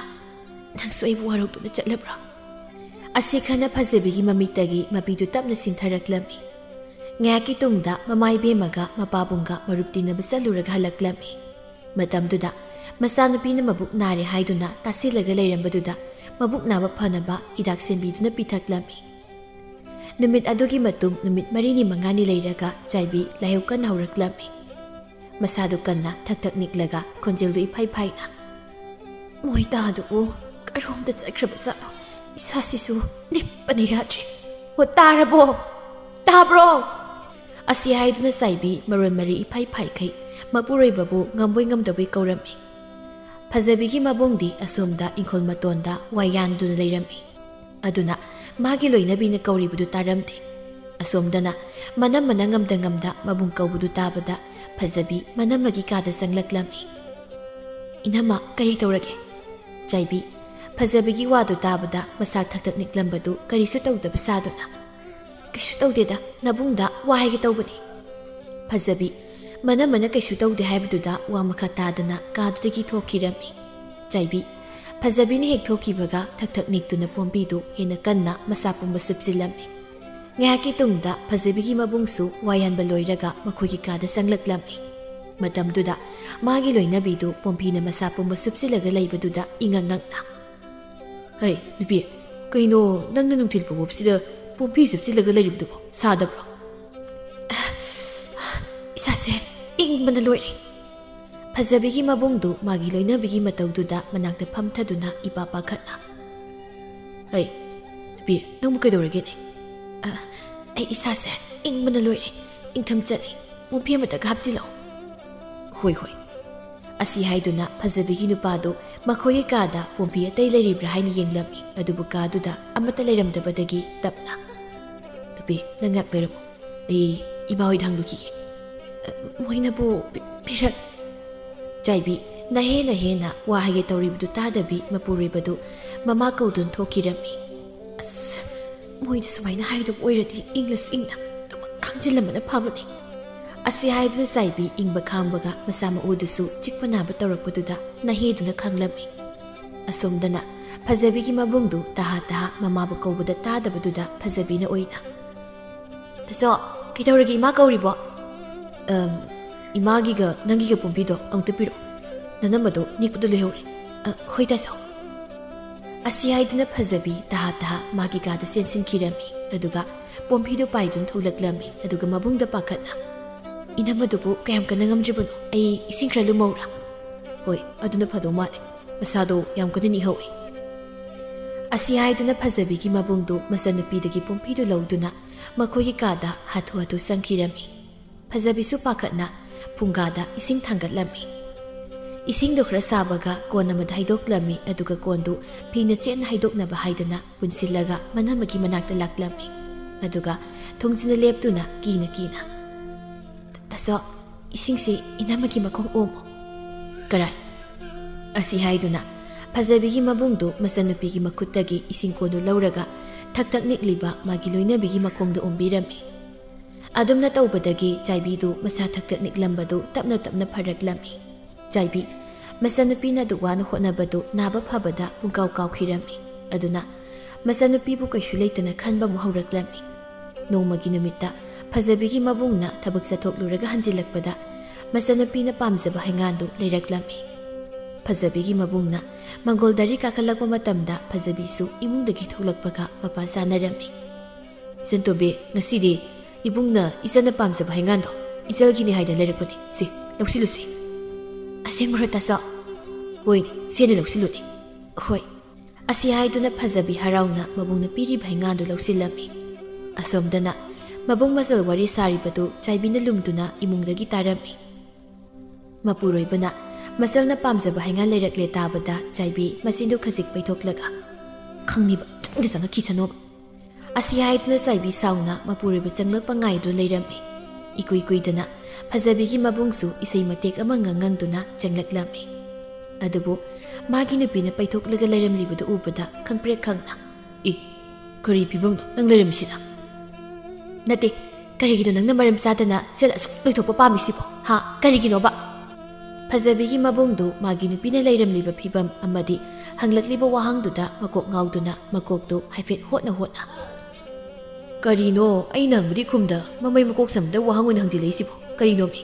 ꯅꯪꯁꯨ ꯑꯩꯕꯨ ꯋꯥꯔꯧꯗꯨꯅ ꯆꯠꯂꯕ꯭ꯔꯥ?" ꯑꯁꯤ ꯈꯟꯅ ꯐꯖꯕꯤꯒꯤ ꯃꯃꯤꯠꯇꯒꯤ ꯃꯄꯤꯗꯨ ꯇꯞꯅ ꯆꯤꯡꯊꯔꯛꯂꯝꯃꯤ꯫ ꯉꯥꯏꯍꯥꯛꯀꯤ ꯇꯨꯡꯗ ꯃꯃꯥ ꯏꯕꯦꯝꯃꯒ ꯃꯄꯥꯕꯨꯡꯒ ꯃꯔꯨꯞ ꯇꯤꯟꯅꯕ ꯆꯠꯂꯨꯔꯒ ꯍꯜꯂꯛꯂꯝꯃꯤ꯫ ꯃꯇꯝꯗꯨꯗ ꯃꯆꯥꯅꯨꯄꯤꯅ ꯃꯕꯨꯛ ꯅꯥꯔꯦ ꯍꯥꯏꯗꯨꯅ ꯇꯥꯁꯤꯜꯂꯒ ꯂꯩꯔꯝꯕꯗꯨꯗ ꯃꯕꯨꯛ ꯅꯥꯕ ꯐꯅꯕ ꯍꯤꯗꯥꯛ ꯁꯦꯝꯕꯤꯗꯨꯅ ꯄꯤꯊꯛꯂꯝꯃꯤ꯫ ꯅꯨꯃꯤꯠ ꯑꯗꯨꯒꯤ ꯃꯇꯨꯡ ꯅꯨꯃꯤꯠ ꯃꯔꯤꯅꯤ ꯃꯉꯥꯅꯤ ꯂꯩꯔꯒ ꯆꯥꯏꯕꯤ ꯂꯥꯏꯍꯧ ꯀꯟꯅ ꯍꯧꯔꯛꯂꯝꯃꯤ꯫ ꯃꯁꯥꯗꯨ ꯀꯟꯅ ꯊꯛ ꯊꯛ ꯅꯤꯛꯂꯒ ꯈꯣꯟꯖꯦꯜꯗꯨ ꯏꯐꯥꯏ ꯐꯥꯏꯅ, "ꯃꯣꯏ ꯇꯥꯗꯨꯕꯨ ꯀꯔꯣꯝꯗ ꯆꯠꯈ꯭ꯔꯕꯖꯥꯠꯅꯣ? ꯏꯁꯥꯁꯤꯁꯨ ꯅꯤꯛꯄꯅ ꯌꯥꯗ꯭ꯔꯦ꯫ ꯍꯣ, ꯇꯥꯔꯕꯣ? ꯇꯥꯕ꯭ꯔꯣ?" ꯑꯁꯤ ꯍꯥꯏꯗꯨꯅ ꯆꯥꯏꯕꯤ ꯃꯔꯣꯟ ꯃꯔꯤ ꯏꯐꯥꯏ ꯐꯥꯏꯈꯩ ꯃꯄꯨꯔꯣꯏꯕꯕꯨ ꯉꯝꯕꯣꯏ ꯉꯝꯗꯕꯣꯏ ꯀꯧꯔꯝꯃꯤ꯫ ꯐꯖꯕꯤꯒꯤ ꯃꯕꯨꯡꯗꯤ ꯑꯁꯣꯝꯗ ꯏꯪꯈꯣꯜ ꯃꯇꯣꯟꯗ ꯋꯥꯏ ꯌꯥꯟꯗꯨꯅ ꯂꯩꯔꯝꯃꯤ꯫ ꯑꯗꯨꯅ ꯃꯥꯒꯤ ꯂꯣꯏꯅꯕꯤꯅ ꯀꯧꯔꯤꯕꯗꯨ ꯇꯥꯔꯝꯗꯦ꯫ ꯑꯁꯣꯝꯗꯅ ꯃꯅꯝꯃꯅ ꯉꯝꯗ ꯉꯝꯗ ꯃꯕꯨꯡ ꯀꯧꯕꯗꯨ ꯇꯥꯕꯗ ꯐꯖꯕꯤ ꯃꯅꯝꯃꯒꯤ ꯀꯥꯗ ꯆꯪꯂꯛꯂꯝꯃꯤ꯫ "ꯏꯅꯝꯃ, ꯀꯔꯤ ꯇꯧꯔꯒꯦ?" ꯆꯥꯏꯕꯤ ꯐꯖꯕꯤꯒꯤ ꯋꯥꯗꯨ ꯇꯥꯕꯗ ꯃꯁꯥ ꯊꯛ ꯊꯛ ꯅꯤꯛꯂꯝꯕꯗꯨ ꯀꯔꯤꯁꯨ ꯇꯧꯗꯕ ꯁꯥꯗꯨꯅ, "ꯀꯩꯁꯨ ꯇꯧꯗꯦꯗ, ꯅꯕꯨꯡꯗ ꯋꯥ ꯍꯥꯏꯒꯦ ꯇꯧꯕꯅꯤ"꯫ ꯐꯖꯕꯤ ꯃꯅꯝꯃꯅ ꯀꯩꯁꯨ ꯇꯧꯗꯦ ꯍꯥꯏꯕꯗꯨꯗ ꯋꯥ ꯃꯈꯥ ꯇꯥꯗꯅ ꯀꯥꯗꯨꯗꯒꯤ ꯊꯣꯛꯈꯤꯔꯝꯃꯤ꯫ ꯆꯥꯏꯕꯤ ꯐꯖꯕꯤꯅ ꯍꯦꯛ ꯊꯣꯛꯈꯤꯕꯒ ꯊꯛ ꯊꯛ ꯅꯤꯛꯇꯨꯅ ꯄꯣꯝꯕꯤꯗꯨ ꯍꯦꯟꯅ ꯀꯟꯅ ꯃꯁꯥ ꯄꯨꯝꯕ ꯁꯨꯞꯆꯤꯜꯂꯝꯃꯤ꯫ ꯉꯥꯏꯍꯥꯛꯀꯤ ꯇꯨꯡꯗ ꯐꯖꯕꯤꯒꯤ ꯃꯕꯨꯡꯁꯨ ꯋꯥ ꯌꯥꯟꯕ ꯂꯣꯏꯔꯒ ꯃꯈꯣꯏꯒꯤ ꯀꯥꯗ ꯆꯪꯂꯛꯂꯝꯃꯤ꯫ ꯃꯇꯝꯗꯨꯗ ꯃꯥꯒꯤ ꯂꯣꯏꯅꯕꯤꯗꯨ ꯄꯣꯝꯕꯤꯅ ꯃꯁꯥ ꯄꯨꯝꯕ ꯁꯨꯞꯆꯤꯜꯂꯒ ꯂꯩꯕꯗꯨꯗ ꯏꯉꯛ ꯉꯛꯅ, "ꯍꯩ, ꯅꯨꯄꯤ, "ꯀꯩꯅꯣ, ꯅꯪꯅ ꯅꯨꯡꯊꯤꯜ ꯄꯨꯡꯐꯥꯎꯁꯤꯗ ꯄꯣꯝꯐꯤ ꯆꯨꯞꯁꯤꯜꯂꯒ ꯂꯩꯔꯤꯕꯗꯨꯕꯣ? ꯁꯥꯗꯕ꯭ꯔꯣ?" "ꯏꯁꯥꯁꯦ ꯏꯪꯕꯅ ꯂꯣꯏꯔꯦ꯫" ꯐꯖꯕꯤꯒꯤ ꯃꯕꯨꯡꯗꯨ ꯃꯥꯒꯤ ꯂꯣꯏꯅꯕꯤꯒꯤ ꯃꯇꯧꯗꯨꯗ ꯃꯅꯥꯛꯇ ꯐꯝꯊꯗꯨꯅ ꯏꯄꯥ ꯄꯥꯈꯠꯅ, "ꯍꯩ, ꯅꯨꯄꯤ, ꯅꯪꯕꯨ ꯀꯩꯗꯧꯔꯒꯦꯅꯦ?" "ꯑ, ꯑꯩ ꯏꯁꯥꯁꯦ ꯏꯪꯕꯅ ꯂꯣꯏꯔꯦ꯫ ꯏꯪꯊꯝ ꯆꯠꯂꯦ꯫ ꯄꯣꯝꯐꯤ ꯑꯃꯇꯒ ꯍꯥꯞꯆꯤꯜꯂꯛꯑꯣ꯫" "ꯍꯣꯏ, ꯍꯣꯏ꯫" ꯑꯁꯤ ꯍꯥꯏꯗꯨꯅ ꯐꯖꯕꯤꯒꯤ ꯅꯨꯄꯥꯗꯨ ꯃꯈꯣꯏꯒꯤ ꯀꯥꯗ ꯄꯣꯝꯐꯤ ꯑꯇꯩ ꯂꯩꯔꯤꯕ꯭ꯔꯥ ꯍꯥꯏꯅ ꯌꯦꯡꯂꯝꯃꯤ꯫ ꯑꯗꯨꯕꯨ ꯀꯥꯗꯨꯗ ꯑꯃꯠꯇ ꯂꯩꯔꯝꯗꯕꯗꯒꯤ ꯇꯞꯅ, "ꯅꯨꯄꯤ, ꯅꯪ ꯉꯥꯛ ꯂꯩꯔꯝꯃꯨ꯫ ꯑꯩ ꯏꯃꯥ ꯍꯣꯏꯗ ꯍꯪꯂꯨꯈꯤꯒꯦ꯫" "ꯑ, ꯃꯣꯏꯅꯕꯨ ꯄꯤ-, ꯄꯤꯔꯛ-" ꯆꯥꯏꯕꯤ ꯅꯍꯦ ꯅꯍꯦꯅ ꯋꯥ ꯍꯥꯏꯒꯦ ꯇꯧꯔꯤꯕꯗꯨ ꯇꯥꯗꯕꯤ ꯃꯄꯨꯔꯣꯏꯕꯗꯨ ꯃꯃꯥ ꯀꯧꯗꯨꯅ ꯊꯣꯛꯈꯤꯔꯝꯃꯤ꯫ "ꯑꯁ, ꯃꯣꯏꯗ ꯁꯨꯃꯥꯏꯅ ꯍꯥꯏꯗꯕ ꯑꯣꯏꯔꯗꯤ ꯏꯪꯂꯁꯨ ꯏꯪꯅ ꯑꯗꯨꯃꯛ ꯈꯥꯡꯖꯤꯜꯂꯝꯕꯅ ꯐꯕꯅꯤ꯫" ꯑꯁꯤ ꯍꯥꯏꯗꯨꯅ ꯆꯥꯏꯕꯤ ꯏꯪꯕ ꯈꯥꯡꯕꯒ ꯃꯁꯥ ꯃꯎꯗꯨꯁꯨ ꯆꯤꯛꯄ ꯅꯥꯕ ꯇꯧꯔꯛꯄꯗꯨꯗ ꯅꯍꯦꯗꯨꯅ ꯈꯥꯡꯂꯝꯃꯤ꯫ ꯑꯁꯣꯝꯗꯅ ꯐꯖꯕꯤꯒꯤ ꯃꯕꯨꯡꯗꯨ ꯇꯍꯥ ꯇꯍꯥ ꯃꯃꯥꯕꯨ ꯀꯧꯕꯗ ꯇꯥꯗꯕꯗꯨꯗ ꯐꯖꯕꯤꯅ ꯑꯣꯏꯅ, "ꯇꯥꯆꯧ, ꯀꯩꯗꯧꯔꯒꯦ ꯏꯃꯥ ꯀꯧꯔꯤꯕꯣ?" "ꯑꯝ, ꯏꯃꯥꯒꯤꯒ ꯅꯪꯒꯤꯒ ꯄꯣꯝꯕꯤꯗꯣ ꯑꯃꯨꯛꯇ ꯄꯤꯔꯛꯑꯣ꯫ ꯅꯅꯝꯃꯗꯣ ꯅꯤꯛꯄꯗ ꯂꯩꯍꯧꯔꯦ꯫" "ꯑ, ꯍꯣꯏ ꯇꯥꯆꯧ꯫" ꯑꯁꯤ ꯍꯥꯏꯗꯨꯅ ꯐꯖꯕꯤ ꯇꯍꯥ ꯇꯍꯥ ꯃꯥꯒꯤ ꯀꯥꯗ ꯆꯦꯟꯁꯤꯟꯈꯤꯔꯝꯃꯤ꯫ ꯑꯗꯨꯒ ꯄꯣꯝꯕꯤꯗꯨ ꯄꯥꯏꯗꯨꯅ ꯊꯣꯛꯂꯛꯂꯝꯃꯤ꯫ ꯑꯗꯨꯒ ꯃꯕꯨꯡꯗ ꯄꯥꯈꯠꯅ, "ꯏꯅꯝꯃꯗꯨꯕꯨ ꯀꯌꯥꯝ ꯀꯟꯅ ꯉꯝꯗ꯭ꯔꯤꯕꯅꯣ? ꯑꯩ ꯏꯁꯤꯡ ꯈꯔ ꯂꯨꯝꯃꯧꯔꯥ?" "ꯍꯣꯏ, ꯑꯗꯨꯅ ꯐꯗꯧ ꯃꯥꯜꯂꯦ꯫ ꯃꯁꯥꯗꯣ ꯌꯥꯝ ꯀꯟꯅ ꯅꯤꯛꯍꯧꯏ꯫" ꯑꯁꯤ ꯍꯥꯏꯗꯨꯅ ꯐꯖꯕꯤꯒꯤ ꯃꯕꯨꯡꯗꯨ ꯃꯆꯟꯅꯨꯄꯤꯗꯒꯤ ꯄꯣꯝꯕꯤꯗꯨ ꯂꯧꯗꯨꯅ ꯃꯈꯣꯏꯒꯤ ꯀꯥꯗ ꯍꯥꯊꯨ ꯍꯥꯊꯨ ꯆꯪꯈꯤꯔꯝꯃꯤ꯫ ꯐꯖꯕꯤꯁꯨ ꯄꯥꯈꯠꯅ ꯐꯨꯡꯒꯥꯗ ꯏꯁꯤꯡ ꯊꯥꯡꯒꯠꯂꯝꯃꯤ꯫ ꯏꯁꯤꯡꯗꯨ ꯈꯔ ꯁꯥꯕꯒ ꯀꯣꯟ ꯑꯃꯗ ꯍꯩꯗꯣꯛꯂꯝꯃꯤ, ꯑꯗꯨꯒ ꯀꯣꯟꯗꯨ ꯐꯤꯅ ꯆꯦꯠꯅ ꯍꯩꯗꯣꯛꯅꯕ ꯍꯥꯏꯗꯅ ꯄꯨꯟꯁꯤꯜꯂꯒ ꯃꯅꯝꯃꯒꯤ ꯃꯅꯥꯛꯇ ꯂꯥꯛꯂꯝꯃꯤ꯫ ꯑꯗꯨꯒ ꯊꯣꯡꯖꯤꯟꯗ ꯂꯦꯞꯇꯨꯅ ꯀꯤꯅ ꯀꯤꯅ, "ꯇꯥꯆꯧ, ꯏꯁꯤꯡꯁꯤ ꯏꯅꯝꯃꯒꯤ ꯃꯈꯣꯡ ꯑꯣꯝꯃꯨ꯫" "ꯀꯔꯥꯏ?" ꯑꯁꯤ ꯍꯥꯏꯗꯨꯅ ꯐꯖꯕꯤꯒꯤ ꯃꯕꯨꯡꯗꯨ ꯃꯆꯟꯅꯨꯄꯤꯒꯤ ꯃꯈꯨꯠꯇꯒꯤ ꯏꯁꯤꯡ ꯀꯣꯟꯗꯨ ꯂꯧꯔꯒ ꯊꯛ ꯊꯛ ꯅꯤꯛꯂꯤꯕ ꯃꯥꯒꯤ ꯂꯣꯏꯅꯕꯤꯒꯤ ꯃꯈꯣꯡꯗ ꯑꯣꯝꯕꯤꯔꯝꯃꯤ꯫ ꯑꯗꯨꯝꯅ ꯇꯧꯕꯗꯒꯤ ꯆꯥꯏꯕꯤꯗꯨ ꯃꯁꯥ ꯊꯛ ꯊꯛ ꯅꯤꯛꯂꯝꯕꯗꯨ ꯇꯞꯅ ꯇꯞꯅ ꯐꯔꯛꯂꯝꯃꯤ꯫ ꯆꯥꯏꯕꯤ ꯃꯆꯟꯅꯨꯄꯤꯅ ꯑꯗꯨꯛ ꯋꯥꯅ ꯍꯣꯠꯅꯕꯗꯨ ꯅꯥꯕ ꯐꯕꯗ ꯄꯨꯡꯀꯥꯎ ꯀꯥꯎꯈꯤꯔꯝꯃꯤ꯫ ꯑꯗꯨꯅ ꯃꯆꯟꯅꯨꯄꯤꯕꯨ ꯀꯩꯁꯨ ꯂꯩꯇꯅ ꯈꯟꯕ ꯑꯃꯨꯛ ꯍꯧꯔꯛꯂꯝꯃꯤ꯫ ꯅꯣꯡꯃꯒꯤ ꯅꯨꯃꯤꯠꯇ ꯐꯖꯕꯤꯒꯤ ꯃꯕꯨꯡꯅ ꯊꯕꯛ ꯆꯠꯊꯣꯛꯂꯨꯔꯒ ꯍꯟꯖꯤꯜꯂꯛꯄꯗ ꯃꯆꯟꯅꯨꯄꯤꯅ ꯄꯥꯝꯖꯕ ꯍꯩꯉꯥꯟꯗꯨ ꯂꯩꯔꯛꯂꯝꯃꯤ꯫ ꯐꯖꯕꯤꯒꯤ ꯃꯕꯨꯡꯅ ꯃꯪꯒꯣꯜꯗꯔꯤ ꯀꯥꯈꯠꯂꯛꯄ ꯃꯇꯝꯗ ꯐꯖꯕꯤꯁꯨ ꯏꯃꯨꯡꯗꯒꯤ ꯊꯣꯛꯂꯛꯄꯒ ꯃꯄꯥ ꯆꯥꯅꯔꯝꯃꯤ꯫ "ꯏꯆꯟꯇꯣꯝꯕꯤ, ꯉꯁꯤꯗꯤ ꯏꯕꯨꯡꯅ ꯏꯆꯟꯅ ꯄꯥꯝꯖꯕ ꯍꯩꯉꯥꯟꯗꯣ ꯏꯆꯜꯒꯤꯅꯤ ꯍꯥꯏꯗꯅ ꯂꯩꯔꯛꯄꯅꯤ꯫ ꯁꯤ, ꯂꯧꯁꯤꯜꯂꯨꯁꯤ꯫" "ꯑꯁꯦꯡꯕꯔꯣ, ꯇꯥꯆꯧ?" "ꯍꯣꯏꯅꯦ, ꯁꯦꯅ ꯂꯧꯁꯤꯜꯂꯨꯅꯦ꯫" "ꯍꯣꯏ꯫" ꯑꯁꯤ ꯍꯥꯏꯗꯨꯅ ꯐꯖꯕꯤ ꯍꯔꯥꯎꯅ ꯃꯕꯨꯡꯅ ꯄꯤꯔꯤꯕ ꯍꯩꯉꯥꯟꯗꯨ ꯂꯧꯁꯤꯜꯂꯝꯃꯤ꯫ ꯑꯁꯣꯝꯗꯅ ꯃꯕꯨꯡ ꯃꯆꯜ ꯋꯥꯔꯤ ꯁꯥꯔꯤꯕꯗꯨ ꯆꯥꯏꯕꯤꯅ ꯂꯨꯝꯗꯨꯅ ꯏꯃꯨꯡꯗꯒꯤ ꯇꯥꯔꯝꯃꯤ꯫ ꯃꯄꯨꯔꯣꯏꯕꯅ ꯃꯆꯜꯅ ꯄꯥꯝꯖꯕ ꯍꯩꯉꯥꯟ ꯂꯩꯔꯛꯂꯦ ꯇꯥꯕꯗ ꯆꯥꯏꯕꯤ ꯃꯆꯤꯟꯗꯨ ꯈꯖꯤꯛ ꯄꯩꯊꯣꯛꯂꯒ, "ꯈꯪꯅꯤꯕ ꯆꯪꯗ ꯆꯪꯉꯛꯈꯤꯁꯅꯣꯕ꯫" ꯑꯁꯤ ꯍꯥꯏꯗꯨꯅ ꯆꯥꯏꯕꯤ ꯁꯥꯎꯅ ꯃꯄꯨꯔꯣꯏꯕ ꯆꯪꯂꯛꯄ ꯉꯥꯏꯗꯨꯅ ꯂꯩꯔꯝꯃꯤ꯫ ꯏꯀꯨꯏ ꯀꯨꯏꯗꯅ ꯐꯖꯕꯤꯒꯤ ꯃꯕꯨꯡꯁꯨ ꯏꯁꯩ ꯃꯇꯦꯛ ꯑꯃ ꯉꯪꯉꯪꯗꯨꯅ ꯆꯪꯂꯛꯂꯝꯃꯤ꯫ ꯑꯗꯨꯕꯨ ꯃꯥꯒꯤ ꯅꯨꯄꯤꯅ ꯄꯩꯊꯣꯛꯂꯒ ꯂꯩꯔꯝꯂꯤꯕꯗꯨ ꯎꯕꯗ ꯈꯪꯄ꯭ꯔꯦꯛ ꯈꯪꯅ, "ꯏ, ꯀꯔꯤ ꯐꯤꯕꯝꯅꯣ ꯅꯪ ꯂꯩꯔꯝꯃꯤꯁꯤꯅ?" "ꯅꯠꯇꯦ, ꯀꯔꯤꯒꯤꯅꯣ ꯅꯪꯅ ꯃꯔꯝ ꯆꯥꯗꯅ ꯁꯦꯜ ꯑꯁꯨꯛ ꯂꯣꯏꯊꯣꯛꯄ ꯄꯥꯝꯃꯤꯁꯤꯕꯣ? ꯍꯥ, ꯀꯔꯤꯒꯤꯅꯣꯕ?" ꯐꯖꯕꯤꯒꯤ ꯃꯕꯨꯡꯗꯨ ꯃꯥꯒꯤ ꯅꯨꯄꯤꯅ ꯂꯩꯔꯝꯂꯤꯕ ꯐꯤꯕꯝ ꯑꯃꯗꯤ ꯍꯪꯂꯛꯂꯤꯕ ꯋꯥꯍꯪꯗꯨꯗ ꯃꯀꯣꯛ ꯉꯥꯎꯗꯨꯅ ꯃꯀꯣꯛꯇꯨ ꯍꯥꯏꯐꯦꯠ ꯍꯣꯠꯅ ꯍꯣꯠꯅ, "ꯀꯔꯤꯅꯣ ꯑꯩꯅ ꯍꯪꯕꯗꯤ ꯈꯨꯝꯗ ꯃꯃꯩ ꯃꯀꯣꯛ ꯁꯝꯗ ꯋꯥꯍꯪ ꯑꯣꯏꯅ ꯍꯪꯖꯤꯜꯂꯛꯏꯁꯤꯕꯣ ꯀꯔꯤꯅꯣꯃꯤ?"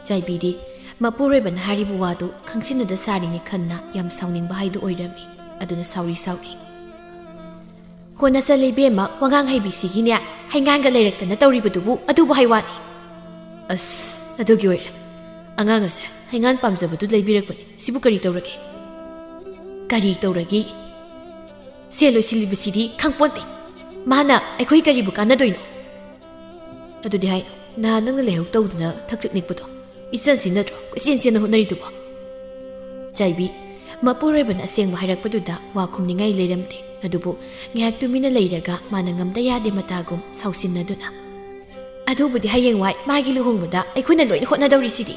ꯆꯥꯏꯕꯤꯗꯤ ꯃꯄꯨꯔꯣꯏꯕꯅ ꯍꯥꯏꯔꯤꯕ ꯋꯥꯗꯨ ꯈꯪꯁꯤꯟꯅꯗ ꯁꯥꯔꯤꯅꯤ ꯈꯟꯅ ꯌꯥꯝ ꯁꯥꯎꯅꯤꯡꯕ ꯍꯥꯏꯗꯨ ꯑꯣꯏꯔꯝꯃꯤ꯫ ꯑꯗꯨꯅ ꯁꯥꯎꯔꯤ ꯁꯥꯎꯔꯤ, "ꯍꯣ ꯅꯆꯜ ꯏꯕꯦꯝꯃ, ꯋꯥꯉꯥꯡ ꯍꯩꯕꯤꯁꯤꯒꯤꯅꯦ, ꯍꯩꯉꯥꯟꯒ ꯂꯩꯔꯛꯇꯅ ꯇꯧꯔꯤꯕꯗꯨꯕꯨ ꯑꯗꯨꯕꯨ ꯍꯥꯏ ꯋꯥꯅꯤ?" "ꯑꯁ, ꯑꯗꯨꯒꯤ ꯑꯣꯏꯔꯦ꯫ ꯑꯉꯥꯡ ꯑꯁꯦ ꯍꯩꯉꯥꯟ ꯄꯥꯝꯖꯕꯗꯨ ꯂꯩꯕꯤꯔꯛꯄꯅꯤ꯫ ꯁꯤꯕꯨ ꯀꯔꯤ ꯇꯧꯔꯒꯦ?" "ꯀꯔꯤ ꯇꯧꯔꯒꯦ? ꯁꯦꯜ ꯂꯣꯏꯁꯤꯜꯂꯤꯕꯁꯤꯗꯤ ꯈꯪꯄꯣꯟꯇꯦ꯫ ꯃꯥꯅ ꯑꯩꯈꯣꯏ ꯀꯔꯤꯕꯨ ꯀꯥꯟꯅꯗꯣꯏꯅꯣ?" "ꯑꯗꯨꯗꯤ ꯍꯥꯏ, ꯅꯍꯥꯟ ꯅꯪꯅ ꯂꯩꯍꯧ ꯇꯧꯗꯅ ꯊꯛꯇꯛ ꯅꯤꯛꯄꯗꯣ, ꯏꯆꯟꯁꯤ ꯅꯠꯇ꯭ꯔꯣ ꯀꯣꯏꯆꯦꯟ ꯆꯦꯟꯅ ꯍꯣꯠꯅꯔꯤꯗꯨꯕꯣ?" ꯆꯥꯏꯕꯤ ꯃꯄꯨꯔꯣꯏꯕꯅ ꯑꯁꯦꯡꯕ ꯍꯥꯏꯔꯛꯄꯗꯨꯗ ꯋꯥ ꯈꯨꯝꯅꯤꯡꯉꯥꯏ ꯂꯩꯔꯝꯗꯦ꯫ ꯑꯗꯨꯕꯨ ꯉꯥꯏꯍꯥꯛ ꯇꯨꯃꯤꯟꯅ ꯂꯩꯔꯒ ꯃꯥꯅ ꯉꯝꯗ ꯌꯥꯗꯦ ꯃꯇꯥꯒꯨꯝ ꯁꯥꯎꯁꯤꯟꯅꯗꯨꯅ, "ꯑꯗꯨꯕꯨꯗꯤ ꯍꯌꯦꯡꯋꯥꯏ ꯃꯥꯒꯤ ꯂꯨꯍꯣꯡꯕꯗ ꯑꯩꯈꯣꯏꯅ ꯂꯣꯏꯅ ꯍꯣꯠꯅꯗꯧꯔꯤꯁꯤꯗꯤ꯫"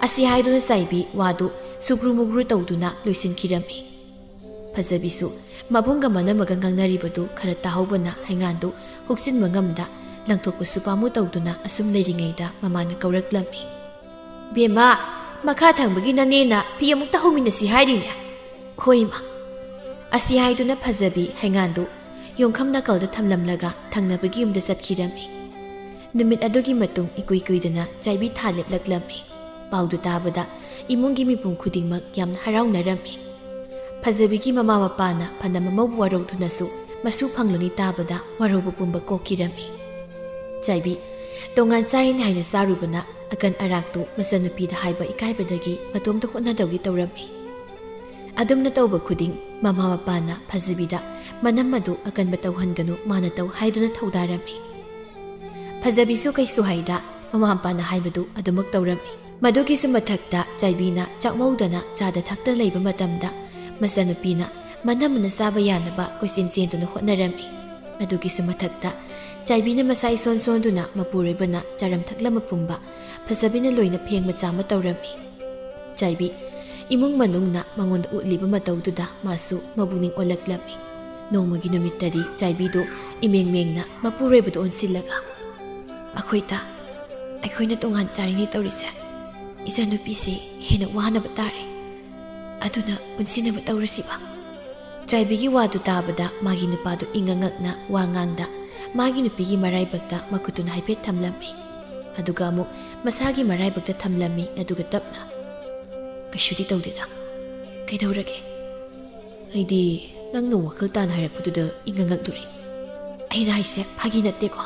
ꯑꯁꯤ ꯍꯥꯏꯗꯨꯅ ꯆꯥꯏꯕꯤ ꯋꯥꯗꯨ ꯁꯨꯒ꯭ꯔꯨ ꯃꯨꯒ꯭ꯔꯨ ꯇꯧꯗꯨꯅ ꯂꯣꯏꯁꯤꯟꯈꯤꯔꯝꯃꯤ꯫ ꯐꯖꯕꯤꯁꯨ ꯃꯕꯨꯡꯒ ꯃꯅꯝꯃꯒ ꯉꯥꯡꯅꯔꯤꯕꯗꯨ ꯈꯔ ꯇꯥꯍꯧꯕꯅ ꯍꯩꯉꯥꯟꯗꯨ ꯍꯨꯛꯆꯤꯟꯕ ꯉꯝꯗ ꯂꯪꯊꯣꯛꯄꯁꯨ ꯄꯥꯝꯃꯨ ꯇꯧꯗꯨꯅ ꯑꯁꯨꯝ ꯂꯩꯔꯤꯉꯩꯗ ꯃꯃꯥꯅ ꯀꯧꯔꯛꯂꯝꯃꯤ꯫ "ꯕꯦꯝꯃ, ꯃꯈꯥ ꯊꯪꯕꯒꯤ ꯅꯅꯦꯅ ꯐꯤ ꯑꯃꯨꯛꯇ ꯍꯧꯃꯤꯟꯅꯁꯤ ꯍꯥꯏꯔꯤꯅꯦ꯫" "ꯍꯣꯏ, ꯏꯃꯥ꯫" ꯑꯁꯤ ꯍꯥꯏꯗꯨꯅ ꯐꯖꯕꯤ ꯍꯩꯉꯥꯟꯗꯨ ꯌꯣꯡꯈꯝ ꯅꯥꯀꯜꯗ ꯊꯝꯂꯝꯂꯒ ꯊꯪꯅꯕꯒꯤ ꯌꯨꯝꯗ ꯆꯠꯈꯤꯔꯝꯃꯤ꯫ ꯅꯨꯃꯤꯠ ꯑꯗꯨꯒꯤ ꯃꯇꯨꯡ ꯏꯀꯨꯏ ꯀꯨꯏꯗꯅ ꯆꯥꯏꯕꯤ ꯊꯥ ꯂꯦꯞꯂꯛꯂꯝꯃꯤ꯫ ꯄꯥꯎꯗꯨ ꯇꯥꯕꯗ ꯏꯃꯨꯡꯒꯤ ꯃꯤꯄꯨꯝ ꯈꯨꯗꯤꯡꯃꯛ ꯌꯥꯝꯅ ꯍꯔꯥꯎꯅꯔꯝꯃꯤ꯫ ꯐꯖꯕꯤꯒꯤ ꯃꯃꯥ ꯃꯄꯥꯅ ꯐꯅ ꯃꯃꯧꯕꯨ ꯋꯥꯔꯧꯗꯨꯅꯁꯨ ꯃꯁꯨ ꯐꯪꯂꯅꯤ ꯇꯥꯕꯗ ꯋꯥꯔꯧꯕ ꯄꯨꯝꯕ ꯀꯣꯛꯈꯤꯔꯝꯃꯤ꯫ ꯆꯥꯏꯕꯤ ꯇꯣꯉꯥꯟ ꯆꯥꯔꯤꯅꯤ ꯍꯥꯏꯅ ꯆꯥꯔꯨꯕꯅ ꯑꯀꯟ ꯑꯔꯥꯛꯇꯨ ꯃꯆꯟꯅꯨꯄꯤꯗ ꯍꯥꯏꯕ ꯏꯀꯥꯏꯕꯗꯒꯤ ꯃꯇꯣꯝꯇ ꯍꯣꯠꯅꯗꯧꯒꯤ ꯇꯧꯔꯝꯃꯤ꯫ ꯑꯗꯨꯝꯅ ꯇꯧꯕ ꯈꯨꯗꯤꯡ ꯃꯃꯥ ꯃꯄꯥꯅ ꯐꯖꯕꯤꯗ ꯃꯅꯝ ꯑꯗꯨ ꯑꯀꯟꯕ ꯇꯧꯍꯟꯒꯅꯨ, ꯃꯥꯅ ꯇꯧ ꯍꯥꯏꯗꯨꯅ ꯊꯧꯗꯥꯔꯝꯃꯤ꯫ ꯐꯖꯕꯤꯁꯨ ꯀꯩꯁꯨ ꯍꯥꯏꯗ ꯃꯃꯥ ꯃꯄꯥꯅ ꯍꯥꯏꯕꯗꯨ ꯑꯗꯨꯃꯛ ꯇꯧꯔꯝꯃꯤ꯫ ꯃꯗꯨꯒꯤꯁꯨ ꯃꯊꯛꯇ ꯆꯥꯏꯕꯤꯅ ꯆꯥꯛꯃꯧꯗꯅ ꯆꯥꯗ ꯊꯛꯇ ꯂꯩꯕ ꯃꯇꯝꯗ ꯃꯆꯟꯅꯨꯄꯤꯅ ꯃꯅꯝ ꯑꯃꯅ ꯆꯥꯕ ꯌꯥꯅꯕ ꯀꯣꯏꯆꯦꯟ ꯆꯦꯟꯗꯨꯅ ꯍꯣꯠꯅꯔꯝꯃꯤ꯫ ꯃꯗꯨꯒꯤꯁꯨ ꯃꯊꯛꯇ ꯆꯥꯏꯕꯤꯅ ꯃꯁꯥ ꯏꯁꯣꯟ ꯁꯣꯟꯗꯨꯅ ꯃꯄꯨꯔꯣꯏꯕꯅ ꯆꯥꯔꯝ ꯊꯛꯂꯝꯕ ꯄꯨꯝꯕ ꯐꯖꯕꯤꯅ ꯂꯣꯏꯅ ꯐꯦꯡꯕ ꯆꯥꯝꯕ ꯇꯧꯔꯝꯃꯤ꯫ ꯆꯥꯏꯕꯤ ꯏꯃꯨꯡ ꯃꯅꯨꯡꯅ ꯃꯉꯣꯟꯗ ꯎꯠꯂꯤꯕ ꯃꯇꯧꯗꯨꯗ ꯃꯥꯁꯨ ꯃꯕꯨꯛꯅꯤꯡ ꯑꯣꯜꯂꯛꯂꯝꯃꯤ꯫ ꯅꯣꯡꯃꯒꯤ ꯅꯨꯃꯤꯠꯇꯗꯤ ꯆꯥꯏꯕꯤꯗꯨ ꯏꯃꯦꯡ ꯃꯦꯡꯅ ꯃꯄꯨꯔꯣꯏꯕꯗ ꯑꯣꯟꯁꯤꯜꯂꯒ, "ꯑꯩꯈꯣꯏꯗ ꯑꯩꯈꯣꯏꯅ ꯇꯣꯉꯥꯟ ꯆꯥꯔꯤꯉꯩ ꯇꯧꯔꯤꯁꯦ, ꯏꯆꯟꯅꯨꯄꯤꯁꯤ ꯍꯦꯟꯅ ꯋꯥꯅꯕ ꯇꯥꯔꯦ꯫ ꯑꯗꯨꯅ ꯄꯨꯟꯁꯤꯟꯅꯕ ꯇꯧꯔꯁꯤꯕ?" ꯆꯥꯏꯕꯤꯒꯤ ꯋꯥꯗꯨ ꯇꯥꯕꯗ ꯃꯥꯒꯤ ꯅꯨꯄꯥꯗꯨ ꯏꯪꯉꯉꯛꯅ ꯋꯥ ꯉꯥꯡꯗ ꯃꯥꯒꯤ ꯅꯨꯄꯤꯒꯤ ꯃꯔꯥꯏꯕꯛꯇ ꯃꯈꯨꯠꯇꯨꯅ ꯍꯥꯏꯐꯦꯠ ꯊꯝꯂꯝꯃꯤ꯫ ꯑꯗꯨꯒ ꯑꯃꯨꯛ ꯃꯁꯥꯒꯤ ꯃꯔꯥꯏꯕꯛꯇ ꯊꯝꯂꯝꯃꯤ꯫ ꯑꯗꯨꯒ ꯇꯞꯅ, "ꯀꯩꯁꯨꯗꯤ ꯇꯧꯗꯦꯗ꯫ ꯀꯩꯗꯧꯔꯒꯦ? ꯑꯩꯗꯤ ꯅꯪꯅ ꯋꯥꯈꯜ ꯇꯥꯅ ꯍꯥꯏꯔꯛꯄꯗꯨꯗ ꯏꯪꯉꯉꯛꯂꯨꯔꯦ꯫ ꯑꯩꯅ ꯍꯥꯏꯁꯦ ꯐꯥꯒꯤ ꯅꯠꯇꯦꯀꯣ?"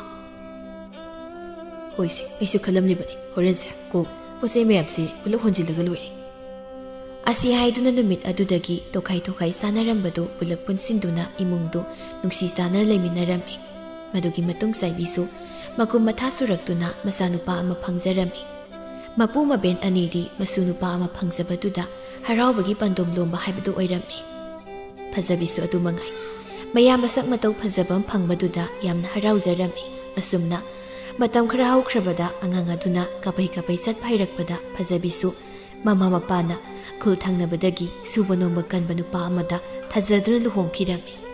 "ꯍꯣꯏꯁꯦ, ꯑꯩꯁꯨ ꯈꯜꯂꯝꯂꯤꯕꯅꯤ꯫ ꯍꯣꯔꯦꯟꯁꯦ ꯀꯣꯛ ꯄꯣꯠ ꯆꯩ ꯃꯌꯥꯝꯁꯦ ꯄꯨꯂꯞ ꯍꯣꯟꯖꯤꯜꯂꯒ ꯂꯣꯏꯔꯦ꯫" ꯑꯁꯤ ꯍꯥꯏꯗꯨꯅ ꯅꯨꯃꯤꯠ ꯑꯗꯨꯗꯒꯤ ꯇꯣꯈꯥꯏ ꯇꯣꯈꯥꯏ ꯆꯥꯅꯔꯝꯕꯗꯨ ꯄꯨꯂꯞ ꯄꯨꯟꯁꯤꯟꯗꯨꯅ ꯏꯃꯨꯡꯗꯨ ꯅꯨꯡꯁꯤ ꯆꯥꯟꯅꯅ ꯂꯩꯃꯤꯟꯅꯔꯝꯃꯤ꯫ ꯃꯗꯨꯒꯤ ꯃꯇꯨꯡ ꯆꯥꯏꯕꯤꯁꯨ ꯃꯀꯨꯝ ꯃꯊꯥ ꯁꯨꯔꯛꯇꯨꯅ ꯃꯆꯥꯅꯨꯄꯥ ꯑꯃ ꯐꯪꯖꯔꯝꯃꯤ꯫ ꯃꯄꯨ ꯃꯕꯦꯟ ꯑꯅꯤꯗꯤ ꯃꯁꯨ ꯅꯨꯄꯥ ꯑꯃ ꯐꯪꯖꯕꯗꯨꯗ ꯍꯔꯥꯎꯕꯒꯤ ꯄꯥꯟꯗꯣꯝ ꯂꯣꯝꯕ ꯍꯥꯏꯕꯗꯨ ꯑꯣꯏꯔꯝꯃꯤ꯫ ꯐꯖꯕꯤꯁꯨ ꯑꯗꯨ ꯃꯉꯥꯏ꯫ ꯃꯌꯥꯝ ꯃꯁꯛ ꯃꯇꯧ ꯐꯖꯕ ꯑꯃ ꯐꯪꯕꯗꯨꯗ ꯌꯥꯝꯅ ꯍꯔꯥꯎꯖꯔꯝꯃꯤ꯫ ꯑꯁꯨꯝꯅ ꯃꯇꯝ ꯈꯔ ꯍꯧꯈ꯭ꯔꯕꯗ ꯑꯉꯥꯡ ꯑꯗꯨꯅ ꯀꯥꯄꯩ ꯀꯥꯄꯩ ꯆꯠꯄ ꯍꯩꯔꯛꯄꯗ ꯐꯖꯕꯤꯁꯨ ꯃꯃꯥ ꯃꯄꯥꯅ ꯈꯨꯜ ꯊꯪꯅꯕꯗꯒꯤ ꯁꯨꯕ ꯅꯣꯝꯕ ꯀꯟꯕ ꯅꯨꯄꯥ ꯑꯃꯗ ꯊꯥꯖꯗꯨꯅ ꯂꯨꯍꯣꯡꯈꯤꯔꯝꯃꯤ꯫